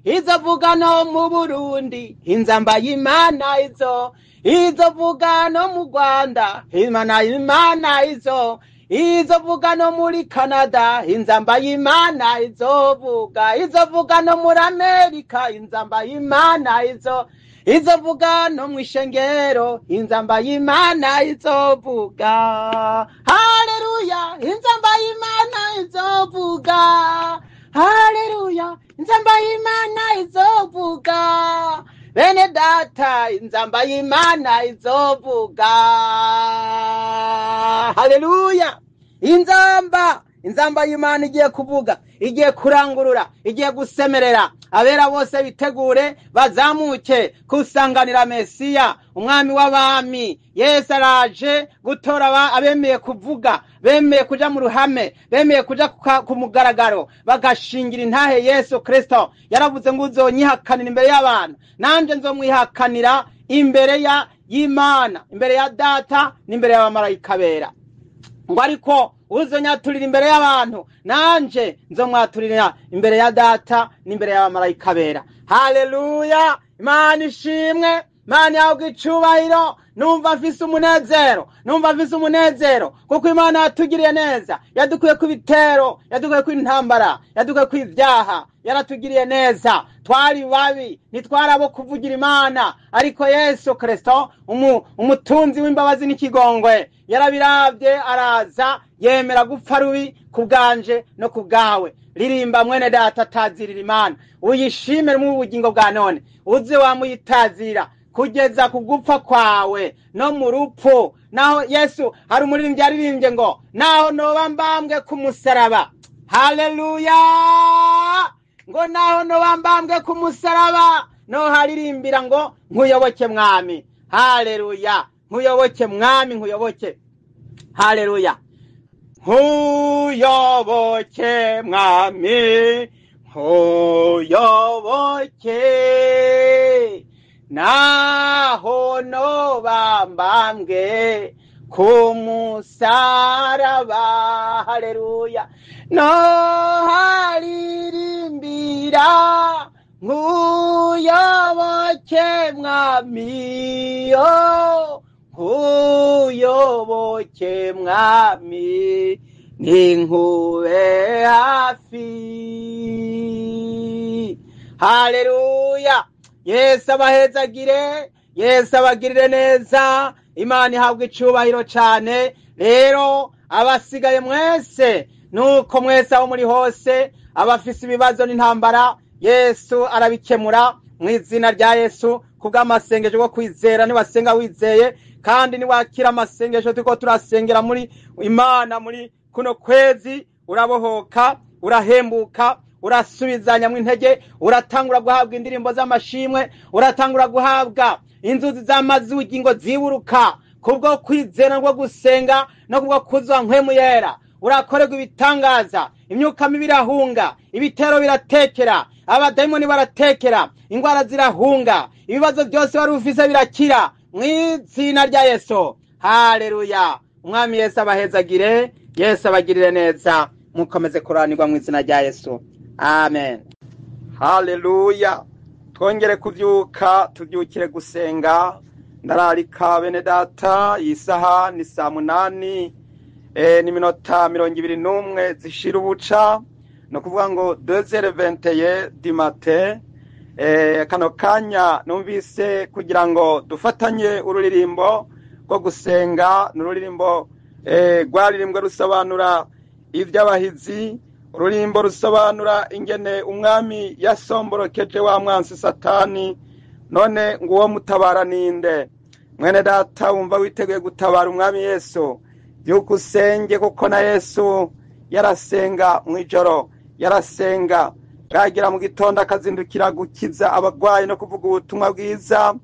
izovuga no mu Burundi, inzamba y'Imana izovuga no mu Rwanda, Imana y'Imana izovuga no muri Canada, inzamba y'Imana izovuga no muri Amerika, inzamba y'Imana izovuga no mw'ishengero, inzamba y'Imana izovuga. Haleluya, inzamba y'Imana izovuga. Haleluya, inzamba y'Imana izovuga. Bene data, inzamba y'Imana izovuga. Haleluya, inzamba y'Imana igiye kuvuga, igiye kurangurura, igiye gusemerera. Abera bose bitegure bazamuke kusanganira Mesiya, umwami w'abami. Yesu araje gutora abemeye kuvuga, bemeye kuja mu ruhame, bemeye kuja ku mugaragaro, bagashingira intahe Yesu Kristo. Yaravuze ngo uzonyihakanira imbere y'abantu, nanje nzomwihakanira imbere y'Imana, imbere ya Data n'imbere y'abamarayika bera. Ngo ariko uzonyaturira imbere y'abantu, nanje nzomwaturira imbere ya Data n'imbere y'abamarayika bera. Haleluya, Imana ishimwe, Imana yahabwa icubahiro. Numva mfise umunezero, numva mfise umunezero kuko Imana yatugiriye neza, yadukuye ku bitero, yadukuye ku intambara, yadukuye ku ivyaha, yaratugiriye neza. Twari babi, ntitwari abo kuvugira Imana, ariko Yesu Kristo umutunzi w'imbabazi n'ikigongwe yarabiravye, araza yemera gupfa rubi ku bwanje no ku bwawe. Ririmba mwene data, tazirira Imana, uyishimire mu bugingo bwa none, uze wamuyitazira kugeza ku gupfa kwawe no mu rupfu. Naho Yesu, hari umuririmbyi yaririmbye ngo naho noba mbambwe ku musaraba. Haleluya, ngo naho noba mbambwe ku musaraba, no haririmbira ngo nkuyoboke mwami. Haleluya, nkuyoboke mwami, nkuyoboke. Haleluya, nkuyoboke mwami, nkuyoboke, naho noba mbambwe ku musaraba. Haleluya, no haririmbira nkuyoboke mwami, nkuyoboke mwami, ninkube hafi. Haleluya, Yesu abahezagire, Yesu abagirire neza, Imana ihabwa icubahiro cane. Rero abasigaye mwese, nuko mwese aho muri hose, abafise ibibazo n'intambara, Yesu arabikemura mu izina rya Yesu. Kubw'amasengesho yo kwizera, niwasenga wizeye kandi niwakira amasengesho turiko turasengera muri Imana muri kuno kwezi, urabohoka, urahembuka, urasubizanya mu intege, uratangura guhabwa indirimbo z'amashimwe, uratangura guhabwa inzuzi z'amazi y'ubugingo ziburuka kubwo kwizera no gusenga no kubwo kuzwa mpwemu yera. Urakorerwa ibitangaza, imyuka mibi irahunga, ibitero biratekera, abadayimoni baratekera, ingwara zirahunga, ibibazo byose wari ufise birakira mu izina rya Yesu. Haleluya, umwami Yesu abahezagire, Yesu abagirire neza, mukomeze kuranirwa mu izina rya Yesu. Amen. Haleluya, twongere kuvyuka, tuvyukire gusenga. Ndararika bene data, iyi saha ni saa 8 n'iminota 21 zishira ubuca, no kuvuga ngo 2h21 du matin. Kano kanya numvise kugira ngo dufatanye ururirimbo rwo gusenga. N'ururirimbo rwaririmbwe rusobanura ivy'abahizi, ururimbo rusobanura ingene umwami yasomborokeje wa mwansi Satani. None nguwo mutabara ninde? Mwene data, wumva witeguye gutabara umwami Yesu, yuko usenge, kuko na Yesu yarasenga mw'ijoro, yarasenga bwagira mu gitondo, akazindukira gukiza abagwayi no kuvuga ubutumwa bwiza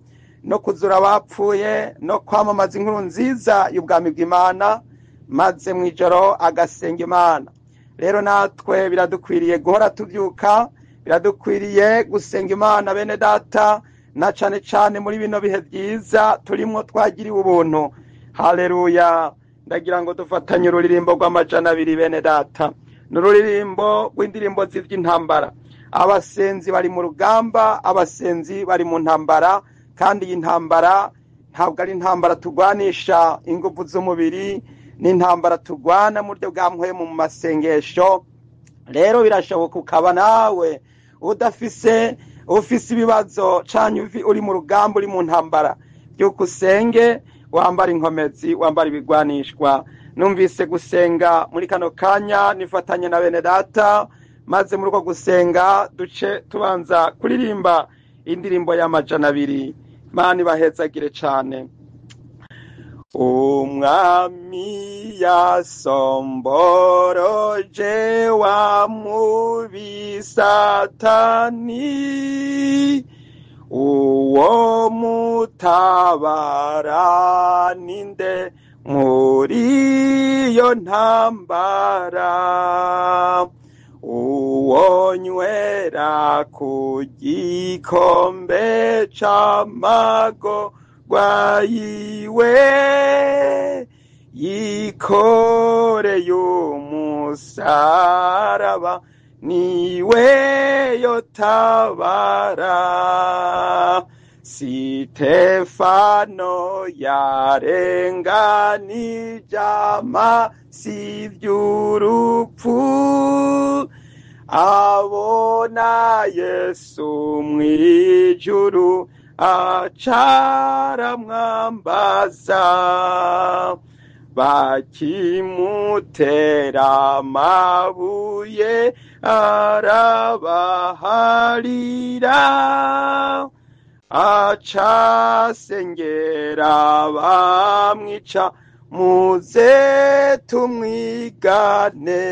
no kuzura abapfuye no kwamamaza inkuru nziza y'ubwami bw'Imana, maze mw'ijoro agasenga Imana. Rero natwe biradukwiriye guhora tubyuka, biradukwiriye gusenga Imana bene data, na cane cane muri bino bihe byiza turimwo twagiriwe ubuntu. Haleluya, ndagira ngo dufatanye ururirimbo rw'amajana 2 bene data. Ni ururirimbo rw'indirimbo z'iby'intambara. Abasenzi bari mu rugamba, abasenzi bari mu ntambara, kandi iyi ntambara ntabwo ari intambara turwanisha ingufu z'umubiri, ni intambara turwana mu buryo bwa mpwemu mu masengesho. Rero birashoboka ukaba nawe udafise, ufise ibibazo canke uri mu rugamba, uri mu ntambara, byuka usenge, wambara inkomezi, wambara ibigwanishwa. Numvise gusenga muri kano kanya nifatanye na bene data, maze muri uko gusenga duce tubanza kuririmba indirimbo y'200. Imana ibahezagire cane. Umwami yasomboroje wa mubi Satani, uwo mutabara ninde muri iyo ntambara? Uwo nywera ku gikombe c'amagorwa yiwe, yikoreye umusaraba, niwe yotabara. Sitefano yarenganije amasi vy'urupfu, abona Yesu mw'ijuru acaramwambaza. Bakimutera amabuye arabaharira, acasengera bamwica, muze tumwigane.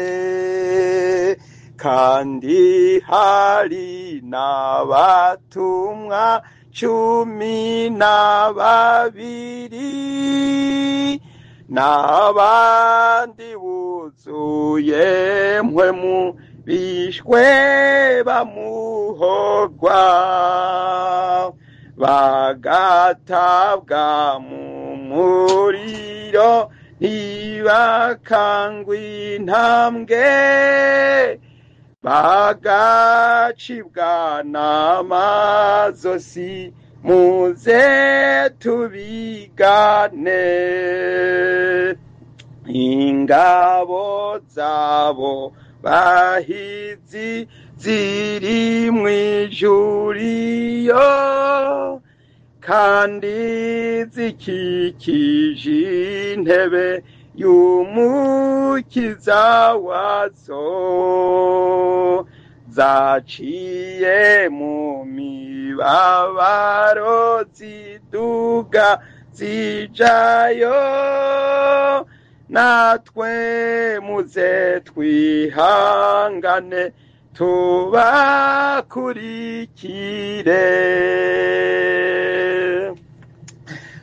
Kandi hari n'abatumwa 12 n'abandi buzuye mpwemu bishwe bamuhogwa, bagatabwa mu muriro ntibakangwe intambwe, bagacibwa n'amazosi, muze tubigane. Ingabo zabo bahizi ziri mw'ijuriyo, kandi zikikije intebe y'umukiza wazo, zaciye mu mibabaro ziduga zijayo, natwe muze twihangane tubakurikire.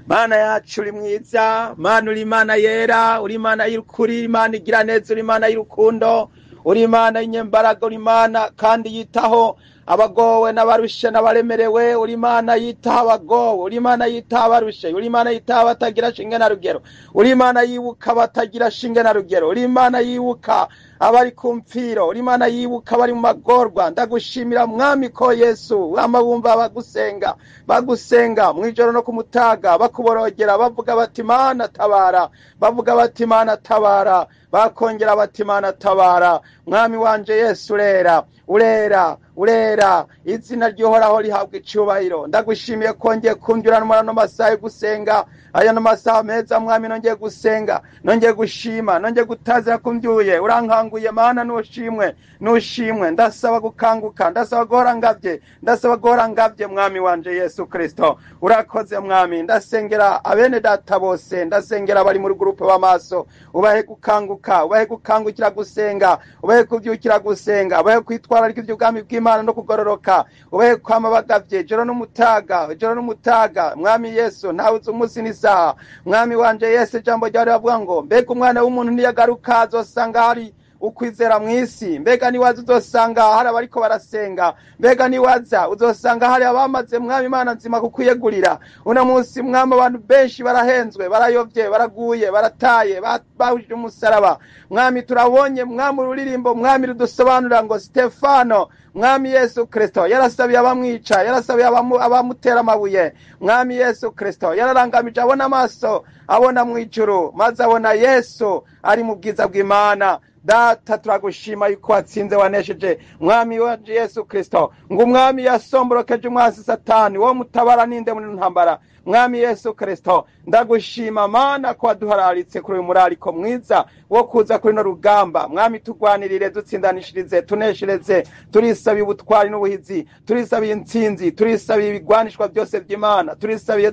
Mana yacu uri mwiza, Mana uri Imana yera, uri Imana y'ukuri, Imana igira neza, uri Imana y'urukundo, uri Imana y'inyembaraga, uri Imana kandi yitaho abagowe n'abarushe n'abaremerewe, uri Imana yitaho abagowe, uri Imana yitaho abarushe, uri Imana yitaho abatagira shinge na rugero, uri Imana yibuka abatagira shinge na rugero, uri Imana yibuka abari ku mfiro, uri Imana yibuka abari mu magorwa. Ndagushimira Mwami ko Yesu wama wumva bagusenga, bagusenga mw'ijoro no kumutaga, bakuborogera bavuga bati Mana tabara, bavuga bati Mana tabara, bakongera bati Mana tabara. Mwami wanje Yesu urera, urera, urera, izina ry'Uhoraho rihabwa icubahiro. Ndagushimiye ko ngiye kumvira muri ano masaha yo gusenga, aya no masaha meza Mwami, nongeye gusenga, nongeye gushima, nongeye gutazira kumbyuye, urankanguye Mana, nushimwe, nushimwe. Ndasaba gukanguka, ndasaba guhora ngavye, ndasaba guhora ngavye Mwami wanje Yesu Kristo. Urakoze Mwami. Ndasengera abene data bose, ndasengera abari muri groupe b'amaso, ubahe gukanguka, ubahe gukangukira gusenga, ubahe kuvyukira gusenga, ubahe kwitwararika ivy'ubwami bw'Imana no kugororoka, ubahe kwama bagavye ijoro n'umutaga, ijoro n'umutaga. Mwami Yesu, ntawe uzi umunsi n'isaha. Mwami wanje Yesu, ijambo ryawe riravuga ngo mbega umwana w'umuntu niyagaruka azosanga hari ukwizera mw'isi. Mbega niwaza uzosanga hari abariko barasenga, mbega niwaza uzosanga hari abamaze, Mwami Imana nzima, kukwiyegurira. Uno munsi, Mwami, abantu benshi barahenzwe, barayovye, baraguye, barataye, bahujije umusaraba. Mwami, turabonye, Mwami, ururirimbo, Mwami, rudusobanurira ngo Stefano, Mwami Yesu Kristo, yarasabiye abamwica, yarasabiye abamutera amabuye. Mwami Yesu Kristo yararangamije, abona amaso, abona mu ijuru, maze abona Yesu ari mu bwiza bw'Imana. Data, turagushima yuko watsinze, wanesheje, Mwami wanje Yesu Kristo. Ngo Umwami yasomborokeje umwansi Satani, wo mutabara ninde muri ntambara? Mwami Yesu Kristo, ndagushima Mana ko waduhararitse kuri uyu murariko mwiza wo kuza kuri no rugamba. Mwami, tugwanirire, dutsindanishirize, tuneshereze. Turisabiye ubutwari n'ubuhizi, turisabiye intsinzi, turisabiye ibigwanishwa byose by'Imana, turisabiye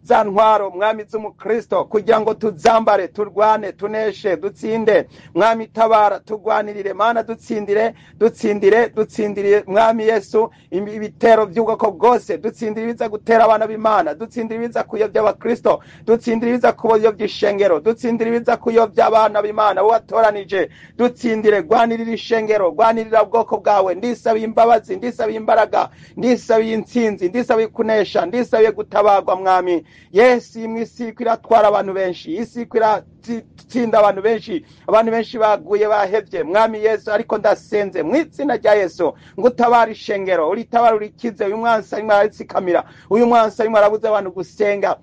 za ntwaro, Mwami, z'umukristo, kugira ngo tuzambare, turwane, tuneshe, dutsinde. Mwami, tabara, tugwanirire, Mana, dutsindire, dutsindire, dutsindire, Mwami Yesu, ibitero by'ubwoko bwose. Dutsindire ibiza gutera abana b'Imana, dutsindire ibiza kuyobya abakristo, dutsindire ibiza kuyobya ishengero, dutsindire ibiza kuyobya abana b'Imana bo watoranije. Dutsindire, gwanirira ishengero, gwanirira ubwoko bwawe. Ndisabiye imbabazi, ndisabiye imbaraga, ndisabiye intsinzi, ndisabiye kunesha, ndisabiye gutabagwa. Mwami Yesu, imwe isi iriko iratwara abantu benshi, isi iriko iratsinda abantu benshi, abantu benshi baguye, bahevye, Mwami Yesu. Ariko ndasenze mu izina rya Yesu ngo utabare ishengero, uritabare, urikize uyu mwansi arimwo aratsikamira, uyu mwansi arimwo arabuza abantu gusenga.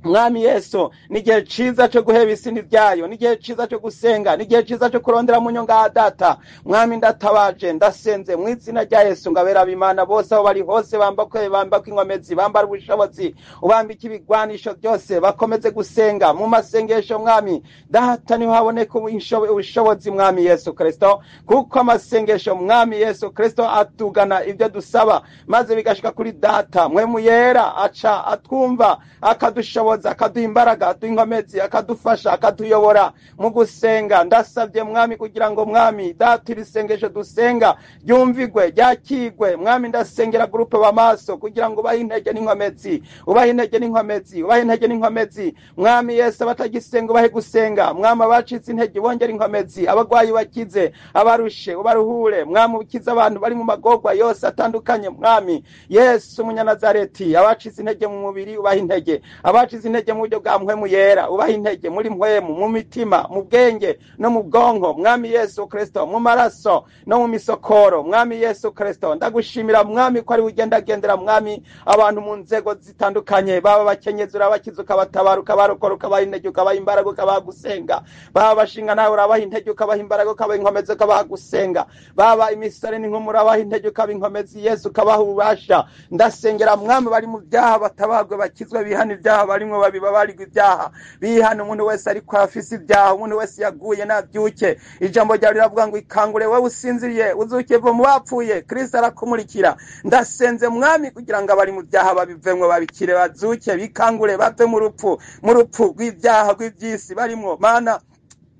Mwami Yesu, ni igihe ciza co guheba isi n'ivyayo, ni igihe ciza co gusenga, ni igihe ciza co kurondera mu nyonga ya Data. Mwami, ndatabaje, ndasenze mu izina rya Yesu ngo abera b'Imana bose aho bari hose bambakwe, bambakwe inkomezi, bambara ubushobozi, ubambike ibigwanisho byose, bakomeze gusenga mu masengesho. Mwami Data, niho haboneka ubushobozi, Mwami Yesu Kristo, kuko amasengesho, Mwami Yesu Kristo, atugana ibyo dusaba maze bigashika kuri Data. Mpwemu Yera aca atwumva, akadushoboza, akaduha imbaraga, aduha inkomezi, akadufasha, akatuyobora mu gusenga. Ndasabye, Mwami, kugira ngo, Mwami Data, iri sengesho dusenga ryumvigwe, ryakigwe. Mwami, ndasengera groupe b'amaso kugira ngo ubahe intege n'inkomezi, ubahe intege n'inkomezi, ubahe intege n'inkomezi. Mwami Yesu, abatagisenga ubahe gusenga. Mwami, abacitse intege bongere inkomezi, abagwayi bakize, abarushe ubaruhure. Mwami, ukize abantu bari mu magorwa yose atandukanye. Mwami Yesu Umunyanazareti, abacitse intege mu mubiri ubahe intege, abacitse intege mu buryo bwa Mpwemu Yera ubahe intege muri mpwemu, mu mitima, mu bwenge no mu bwonko, Mwami Yesu Kristo, mu maraso no mu misokoro. Mwami Yesu Kristo, ndagushimira, Mwami, ko ari ugendagendera, Mwami, abantu mu nzego zitandukanye. Baba abakenyezi urabakiza, ukabatabara, ukabarokora, ukabaha intege, ukabaha imbaraga, ukabaha gusenga. Baba bashinga nawe urabaha intege, ukabaha imbaraga, ukabaha inkomezi, ukabaha gusenga. Baba imisore n'inkumi urabaha intege, ukabaha inkomezi, Yesu, ukabaha ububasha. Ndasengera, Mwami, bari mu byaha batabagwe, bakizwe, bihana ibyaha barimwo, babibabarirwa ibyaha, bihana. Umuntu wese ariko afise ibyaha, umuntu wese yaguye nabyuke. Ijambo ryawe riravuga ngo ikangure wowe usinziriye, uzuke va mu bapfuye, Kristo arakumurikira. Ndasenze, Mwami, kugira ngo abari mu byaha babivemwo, babikire, bazuke, bikangure, bave mu rupfu rw'ibyaha, rw'iby'isi barimwo. Mana,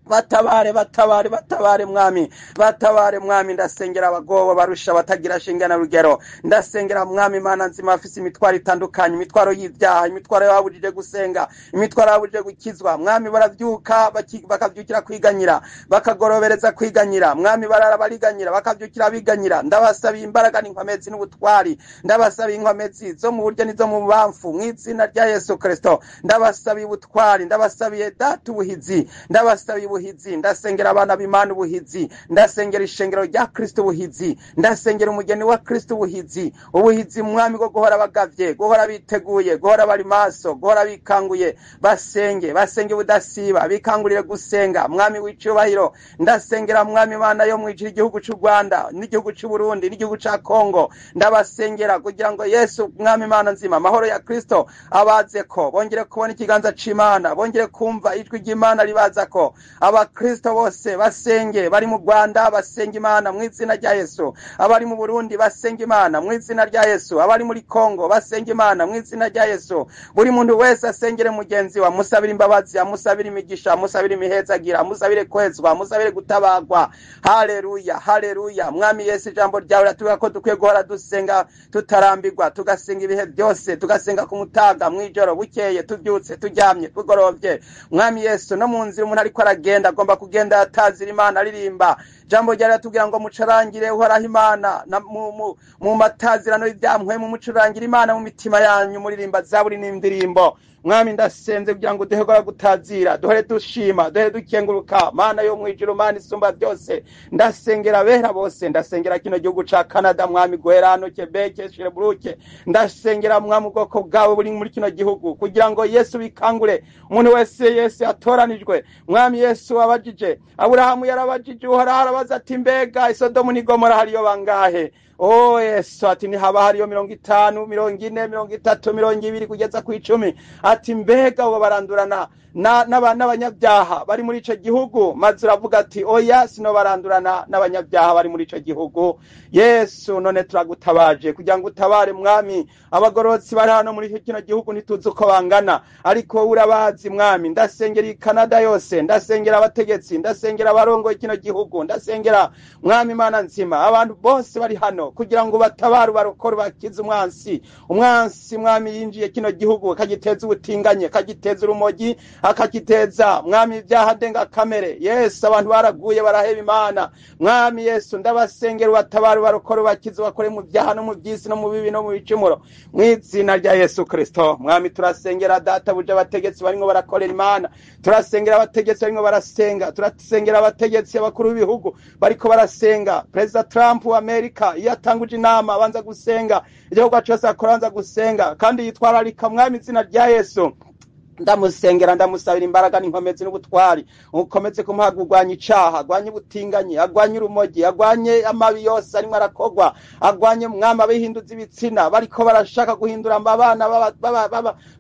batabare, batabare, batabare, Mwami, batabare. Mwami, ndasengera abagobo, barusha, batagira shinge na rugero. Ndasengera, Mwami Mana nzima, afise imitwaro itandukanye, imitwaro y'ibyaha, imitwaro yababujije gusenga, imitwaro yababujije gukizwa. Mwami, baravyuka bakavyukira kwiganyira, bakagorobereza kwiganyira. Mwami, barara bariganyira, bakavyukira biganyira. Ndabasabiye imbaraga n'inkomezi n'ubutwari, ndabasabiye inkomezi zo mu buryo n'izo mu bubamfu mu izina rya Yesu Kristo. Ndabasabiye ubutwari, ndabasabiye Data ubuhizi, ndabasabiye ubuhizi. Ndasengera abana b'Imana ubuhizi, ndasengera ishengero rya Kristo ubuhizi, ndasengera umugeni wa Kristo ubuhizi, ubuhizi, Mwami, bwo guhora bagavye, guhora biteguye, guhora bari maso, guhora bikanguye, basenge, basenge ubudasiba, bikangurire gusenga. Mwami w'icubahiro, ndasengera, Mwami Imana yo mwijuru, igihugu c'u Rwanda n'igihugu c'u Burundi n'igihugu ca Kongo. Ndabasengera kugira ngo, Yesu Mwami Imana nzima, amahoro ya Kristo abazeko, bongere kubona ikiganza c'Imana, bongere kumva ijwi ry'Imana ribazako. Abakristo bose basenge, bari mu Rwanda basenga Imana mu izina rya Yesu, abari mu Burundi basenga Imana mu izina rya Yesu, abari muri Kongo basenga Imana mu izina rya Yesu. Buri muntu wese asengere mugenzi we, amusabire imbabazi, amusabire imigisha, amusabire imihezagira, amusabire kwezwa, amusabire gutabagwa. Haleluya, haleluya. Mwami Yesu, ijambo ryawe riratubwira ko dukwiye guhora dusenga tutarambirwa, tugasenga ibihe byose, tugasenga ku mutaga, mw'ijoro, bukeye, tubyutse, turyamye, tugorovye, Mwami Yesu, no mu nzira umuntu ariko aragenda. agenda, agomba kugenda atazira Imana aririmba. Jambo ryari ratubwira ngo mucarangire Uhoraho Imana mu matazirano y'ivyamwe, mu mucurangira Imana mu mitima yanyu, muririmba zaburi n'indirimbo. Mwami ndasenze kugira ngo duhe gutazira, duhore dushima, duhore dukenguruka. Mana yo mwijuru, Mana isumba byose, ndasengera abera bose, ndasengera kino gihugu ca Canada Mwami, guhera hano Quebec, Sherbrooke, ndasengera Mwami ubwoko bwawe buri muri kino gihugu, kugira ngo Yesu bikangure umuntu wese Yesu atoranijwe. Mwami Yesu abajije Aburahamu, yarabajije Uhoraho arabaza ati mbega Isodomu ni Gomora hariyo bangahe? Oh Yesu ati ntihaba hariyo 50, 40, 30, 20 kugeza ku 10. Ati mbega abo barandurana n'abanyabyaha bari muri ico gihugu? Maze uravuga ati oya, sino barandurana n'abanyabyaha bari muri ico gihugu. Yesu none turagutabaje kugira ngo utabare Mwami abagororotsi bari hano muri kino gihugu, ntituzi uko bangana, ariko urabazi Mwami. Ndasengera i Canada yose, ndasengera abategetsi, ndasengera abarongoye kino gihugu, ndasengera Mwami Mana nzima abantu bose bari hano, kugira ngo batabare, barokore, bakize umwansi. Umwansi Mwami yinjiye kino gihugu akagiteza ubutinganye, akagiteza urumogi, akagiteza Mwami ibyaha ndengakamere. Yesu abantu baraguye baraheba Imana. Mwami Yesu ndabasengera ubatabare, barokore, bakize, bakore mu byaha no mu byisi no mu bibi no mu bicumuro, mw'izina rya Yesu Kristo. Mwami turasengera data buja abategetsi barimo barakorera Imana, turasengera abategetsi barimo barasenga, turasengera abategetsi abakuru b'ibihugu bariko barasenga. Perezida Trump wa Amerika iyo atanguje inama abanza gusenga, igihugu cyose akora abanza gusenga kandi yitwararika. Mwami izina rya Yesu ndamusengera, ndamusabira imbaraga n'inkomezi n'ubutwari, ukomeze kumuha kurwanya icaha, agwanye ubutinganyi, agwanye urumogi, agwanye amabi yose arimwo arakogwa, agwanye Mwami abihinduza ibitsina bariko barashaka guhindura abana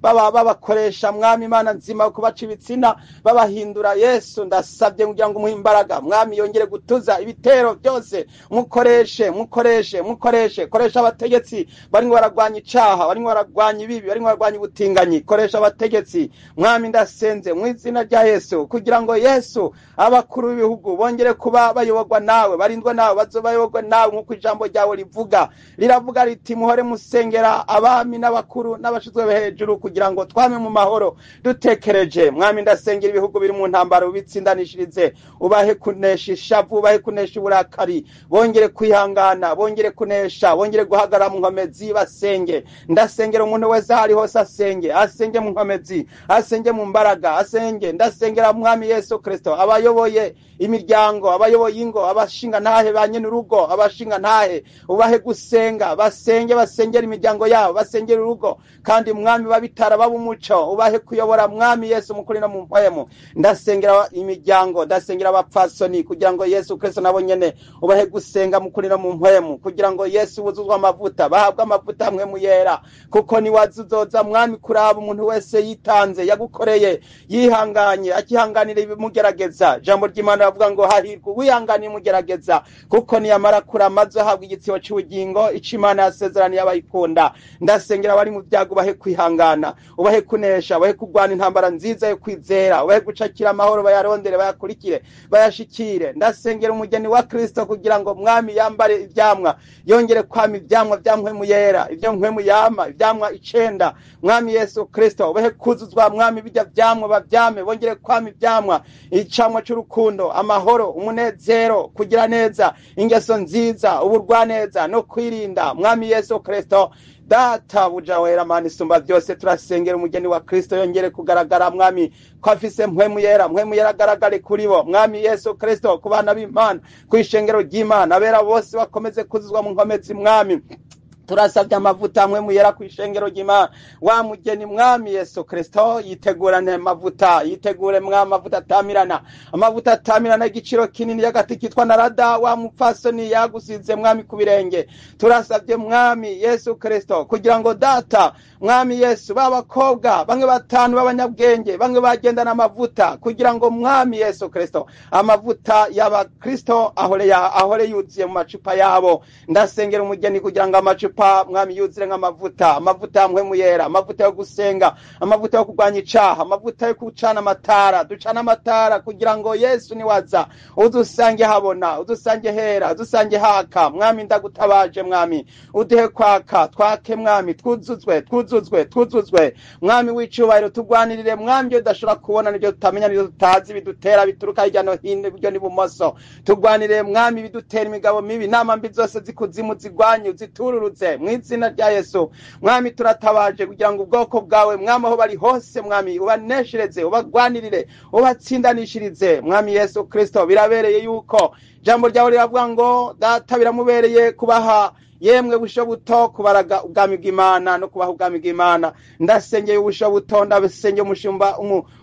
babakoresha Mwami Imana nzima kubaca ibitsina babahindura. Yesu ndasabye kugira ngo umuhe imbaraga Mwami, yongere gutuza ibitero byose. Mukoreshe, mukoreshe, mukoreshe, koresha abategetsi barimo baragwanya icaha, barimo baragwanya ibibi, barimo baragwanya ubutinganyi, koresha abategetsi Mwami. Ndasenze mu izina rya Yesu kugira ngo Yesu abakuru b'ibihugu bongere kuba bayoborwa nawe, barindwa nawe, bazobayoborwa nawe, nk'uko ijambo ryawe rivuga. Riravuga riti muhore musengera abami n'abakuru n'abashizwe hejuru, kugira ngo twame mu mahoro dutekereje. Mwami ndasengera ibihugu biri mu ntambaro, ubitsindanishirize, ubahe kunesha ishavu, ubahe kunesha uburakari, bongere kwihangana, bongere kunesha, bongere guhagarara mu nkomezi basenge. Ndasengera umuntu wese aho ari hose asenge, asenge mu nkomezi, asenge mu mbaraga, asenge. Ndasengera Mwami Yesu Kristo abayoboye imiryango, abayoboye ingo, abashinga ntahe ba nyene urugo, abashinga ntahe ubahe gusenga, basenge, basengera imiryango yabo, basengera urugo, kandi Mwami babitara baba umuco, ubahe kuyobora Mwami Yesu mukuri no mu mpwemu. Ndasengera imiryango, ndasengera abapfasoni kugira ngo Yesu Kristo nabo nyene ubahe gusenga mukuri no mu mpwemu, kugira ngo Yesu wuzuzwe amavuta, bahabwe amavuta hamwe mu yera, kuko ni wazuzoza Mwami kuraba umuntu wese yitanze, yagukoreye, yihanganye, akihanganira ibimugerageza. Jambo ry'Imana ravuga ngo hahirwa uwihanganiye imugerageza, kuko niyamara kurama azohabwa igitsibo c'ubugingo ico Imana yasezeraniye abayikunda. Ndasengera abari mu byago, ubahe kwihangana, ubahe kunesha, ubahe kurwana intambara nziza yo kwizera, ubahe gucakira amahoro, bayarondere, bayakurikire, bayashikire. Ndasengera umugeni wa Kristo kugira ngo Mwami yambare ivyamwa, yongere kwama ivyamwa vya mpwemu yera, ivyo mpwemu yama, ivyamwa 9. Mwami Yesu Kristo ubahe kuzuzwa Mwami bijya vyamwa, bavyame, bongere kwama ivyamwa, icamwa c'urukundo, amahoro, umunezero, kugira neza, ingeso nziza, uburwaneza no kwirinda. Mwami Yesu Kristo data buja wera Mana isumba byose, turasengera umugeni wa Kristo yongere kugaragara Mwami ko afise mpwemu yera, mpwemu yera agaragare kuri bo. Mwami Yesu Kristo ku bana b'Imana, kw'ishengero ry'Imana, abera bose bakomeze kuzuzwa mu nkomezi. Mwami turasabye amavuta amwe muyera kw'ishengero ry'Imana. Wa mugeni Mwami Yesu Kristo yitegurane amavuta, yitegure Mwami amavuta atamirana, amavuta atamirana igiciro kinini y'agati kitwa narada, wa mupfasoni yagusize Mwami ku birenge. Turasabye Mwami Yesu Kristo kugira ngo data Mwami Yesu b'abakobwa bamwe 5 b'abanyabwenge bamwe bagendana amavuta, kugira ngo Mwami Yesu Kristo amavuta y'abakristo ahore yuzuye mu macupa yabo. Ndasengera umugeni kugira ngo amacupa Amacupa mwami yuzure nk'amavuta, amavuta ya mpwemu yera, amavuta yo gusenga, amavuta yo kurwanya icaha, amavuta yo gucana amatara. Ducana amatara kugira ngo Yesu niwaza udusange habona, udusange hera, udusange haka. Mwami ndagutabaje mwami, uduhe kwaka, twake mwami, twuzuzwe, twuzuzwe, twuzuzwe mwami w'icubahiro. Tugwanirire mwami ibyo tudashobora kubona n'ibyo tutamenya n'ibyo tutazi bidutera bituruka hirya no hino iburyo n'ibumoso. Tugwanirire mwami bidutera imigabo mibi, inama mbi zose zikuzimu zigwanye, uzitururutse mu izina rya Yesu. Mwami turatabaje kugira ngo ubwoko bwawe mwami aho bari hose mwami ubaneshereze, ubagwanirire, ubatsindanishirize mwami Yesu Kristo. Birabereye yuko jambo ryawe riravuga ngo data biramubereye kubaha yemwe busho buto kubaraga ubwami bw'Imana no kubaha ubwami bw'Imana. Ndasengeye ubusho buto, ndasengeye umushumba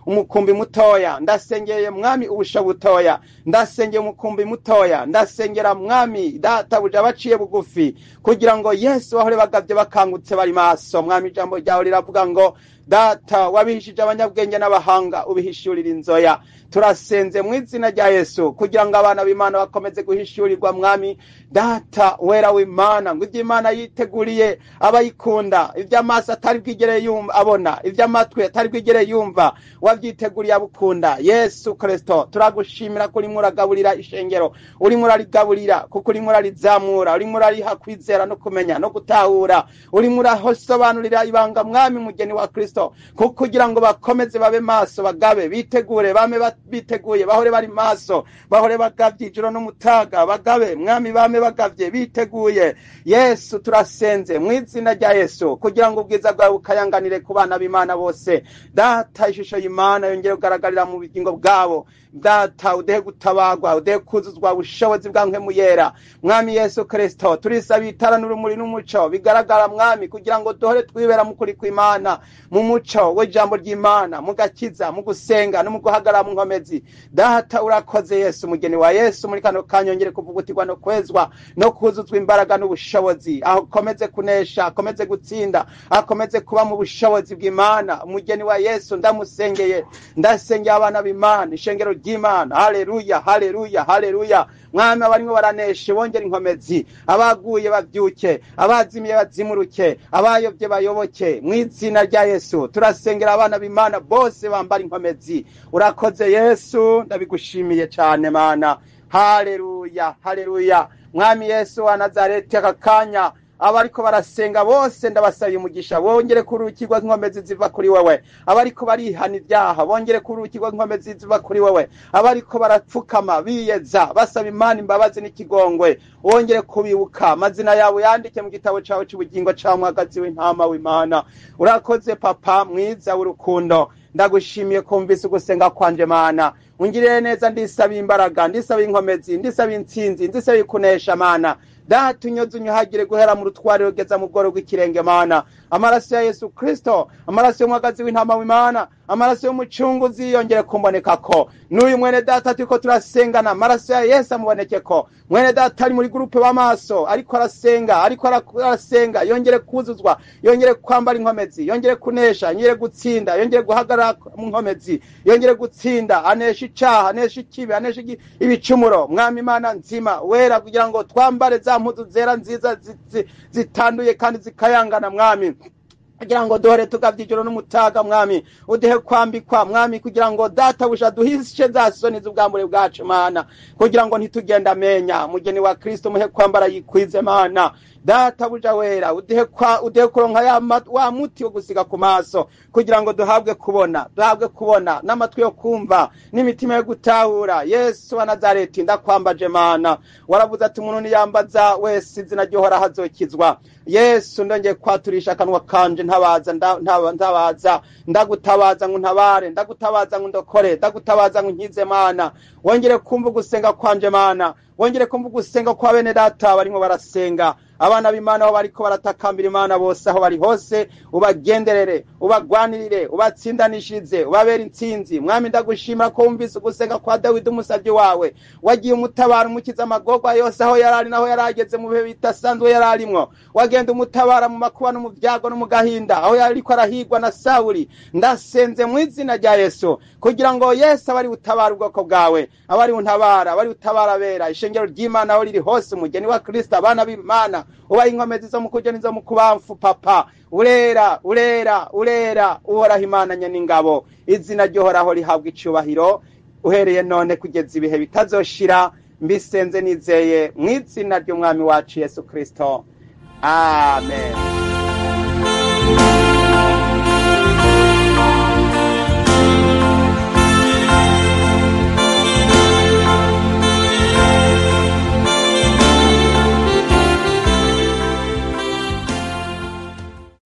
umukumbi mutoya, ndasengeye mwami ubusho butoya, ndasengeye umukumbi mutoya, ndasengera mwami data buja baciye bugufi kugira ngo Yesu bahore bagavye bakangutse bari maso. Mwami ijambo ryawe riravuga ngo data wabihishije abanyabwenge n'abahanga ubihishurira inzoya. Turasenze mu izina rya Yesu kugira ngo abana b'Imana bakomeze guhishurirwa mwami data wera w'Imana, ngo ibyo Imana yiteguriye abayikunda, ibyo amaso atari bwigere yumva abona, ibyo amatwi atari bwigere yumva, wabyiteguriye abukunda. Yesu Kristo turagushimira ko urimo uragaburira ishengero, urimo urarigaburira kuko urimo urarizamura, urimo urariha kwizera no kumenya no gutahura, urimo urasobanurira ibanga mwami mugeni wa Kristo, kuko kugira ngo bakomeze babe maso, bagabe, bitegure, bame biteguye, bahore bari maso, bahore bagavye ijoro n'umutaga, bagabe mwami, bame bagavye biteguye. Yesu turasenze mu izina rya Yesu kugira ngo ubwiza bwawe bukayanganire ku bana b'Imana bose. Data ishusho y'Imana yongere kugaragarira mu bugingo bwabo. Data udehe gutabagwa, udehe kuzuzwa ubushobozi bwa mpwemu yera. Mwami Yesu Kristo turisaba itara n'urumuri n'umuco bigaragara mwami, kugira ngo duhore twibera mu kuri kw'Imana, mu muco w'ijambo ry'Imana, mu gakiza, mu gusenga no mu guhagarara mu nkomezi. Data urakoze Yesu mugeni wa Yesu, muri kano kanya yongere kuvugutirwa no kwezwa no kuzuzwa imbaraga n'ubushobozi, aho akomeze kunesha, akomeze gutsinda, akomeze kuba mu bushobozi bw'Imana. Umugeni wa Yesu ndamusengeye, ndasengeye abana b'Imana, ishengero ry'Imana. Haleluya, haleluya, haleluya. Mwami abarimo baranesha bongera inkomezi, abaguye bavyuke, abazimiye bazimuruke, abayobye bayoboke mu izina rya Yesu. Turasengera abana b'Imana bose bambara inkomezi. Urakoze Yesu, ndabigushimiye cyane Mana. Haleluya, haleluya. Mwami Yesu wa Nazareti, aka kanya abariko barasenga bose ndabasabiye umugisha, bongere kurukirwa inkomezi ziva kuri wewe. Abariko barihana ibyaha bongere kurukirwa inkomezi ziva kuri wewe. Abariko barapfukama biyeza basaba Imana imbabazi n'ikigongwe, wongere kubibuka amazina yabo yandike mu gitabo cawe c'ubugingo ca mwagazi w'intama w'Imana. Urakoze papa mwiza w'urukundo, ndagushimiye kumvise ugusenga kwanje Mana. Ungirire neza, ndisaba imbaraga, ndisaba inkomezi, ndisaba intsinzi, ndisaba kunesha Mana. Data unyoze unyuhagire guhera mu rutwariro ugeza mu bworo bw'ikirenge Mana. Amaraso ya Yesu Kristo, amaraso y'umwagazi w'intama w'Imana, amaraso y'umucunguzi yongere kumbonekako. N'uyu mwene data turiko turasengana, amaraso ya Yesu amubonekeko. Mwene data ari muri gurupe w'amaso, ariko arasenga, ariko arasenga, yongere kuzuzwa, yongere kwambara inkomezi, yongere kunesha, yongere gutsinda, yongere guhagarara mu nkomezi, yongere gutsinda, anesha icaha, anesha ikibi, anesha ibicumuro. Mwami Imana nzima wera, kugira ngo twambare za mpuzu zera nziza zitanduye kandi zikayangana mwami, kugira ngo duhore tugavye ijoro n'umutaga mwami. Uduhe kwambikwa mwami, kugira ngo data busha duhishe za soni z'ubwambure bwacu Mana, kugira ngo ntitugenda amenya. Mugeni wa Kristo muhe kwambara yikwize Mana. Data buja wera, uduhe kuronka wa muti wo gusiga ku maso, kugira ngo duhabwe kubona, duhabwe kubona n'amatwi yo kumva n'imitima yo gutahura. Yesu wa Nazareti ndakwambaje Mana. Waravuze ati umuntu niyambaza wese izina ry'Uhoraho azokizwa. Yesu ndongeye kwaturisha akanwa kanje, ntabaza, ntabaza, ndagutabaza ngo ntabare, ndagutabaza ngo ndokore, ndagutabaza ngo nkize Mana. Wongere kumva ugusenga kwanje Mana, wongere kumva ugusenga kwa bene data barimo barasenga, abana b'Imana aho bariko baratakambira Imana bose aho bari hose, ubagenderere, ubagwanirire, ubatsindanishirize, ubabere intsinzi. Mwami ndagushima ko wumvise ugusenga kwa Dawidi umusavyi wawe, wagiye umutabara umukiza amagorwa yose aho yarari naho yarageze mu bihe bidasanzwe yararimwo, wagenda umutabara mu makuba no mu byago no mu gahinda aho yariko arahigwa na Sawuli. Ndasenze mu izina rya Yesu kugira ngo Yesu abari utabara ubwoko bwawe, abari untabara, abari utabara bera ishengero ry'Imana aho riri hose, umugeni wa Kristo, abana b'Imana Ubaha inkomezi zo mu kuryo n'izo mu kubamfu. Papa, urera, urera, urera, Uhoraho Imana nyen'ingabo. Izina ry'Uhoraho rihabwa icubahiro uhereye none kugeza ibihe bitazoshira. Mbisenze nizeye mu izina ry'Umwami wacu Yesu Kristo, amen.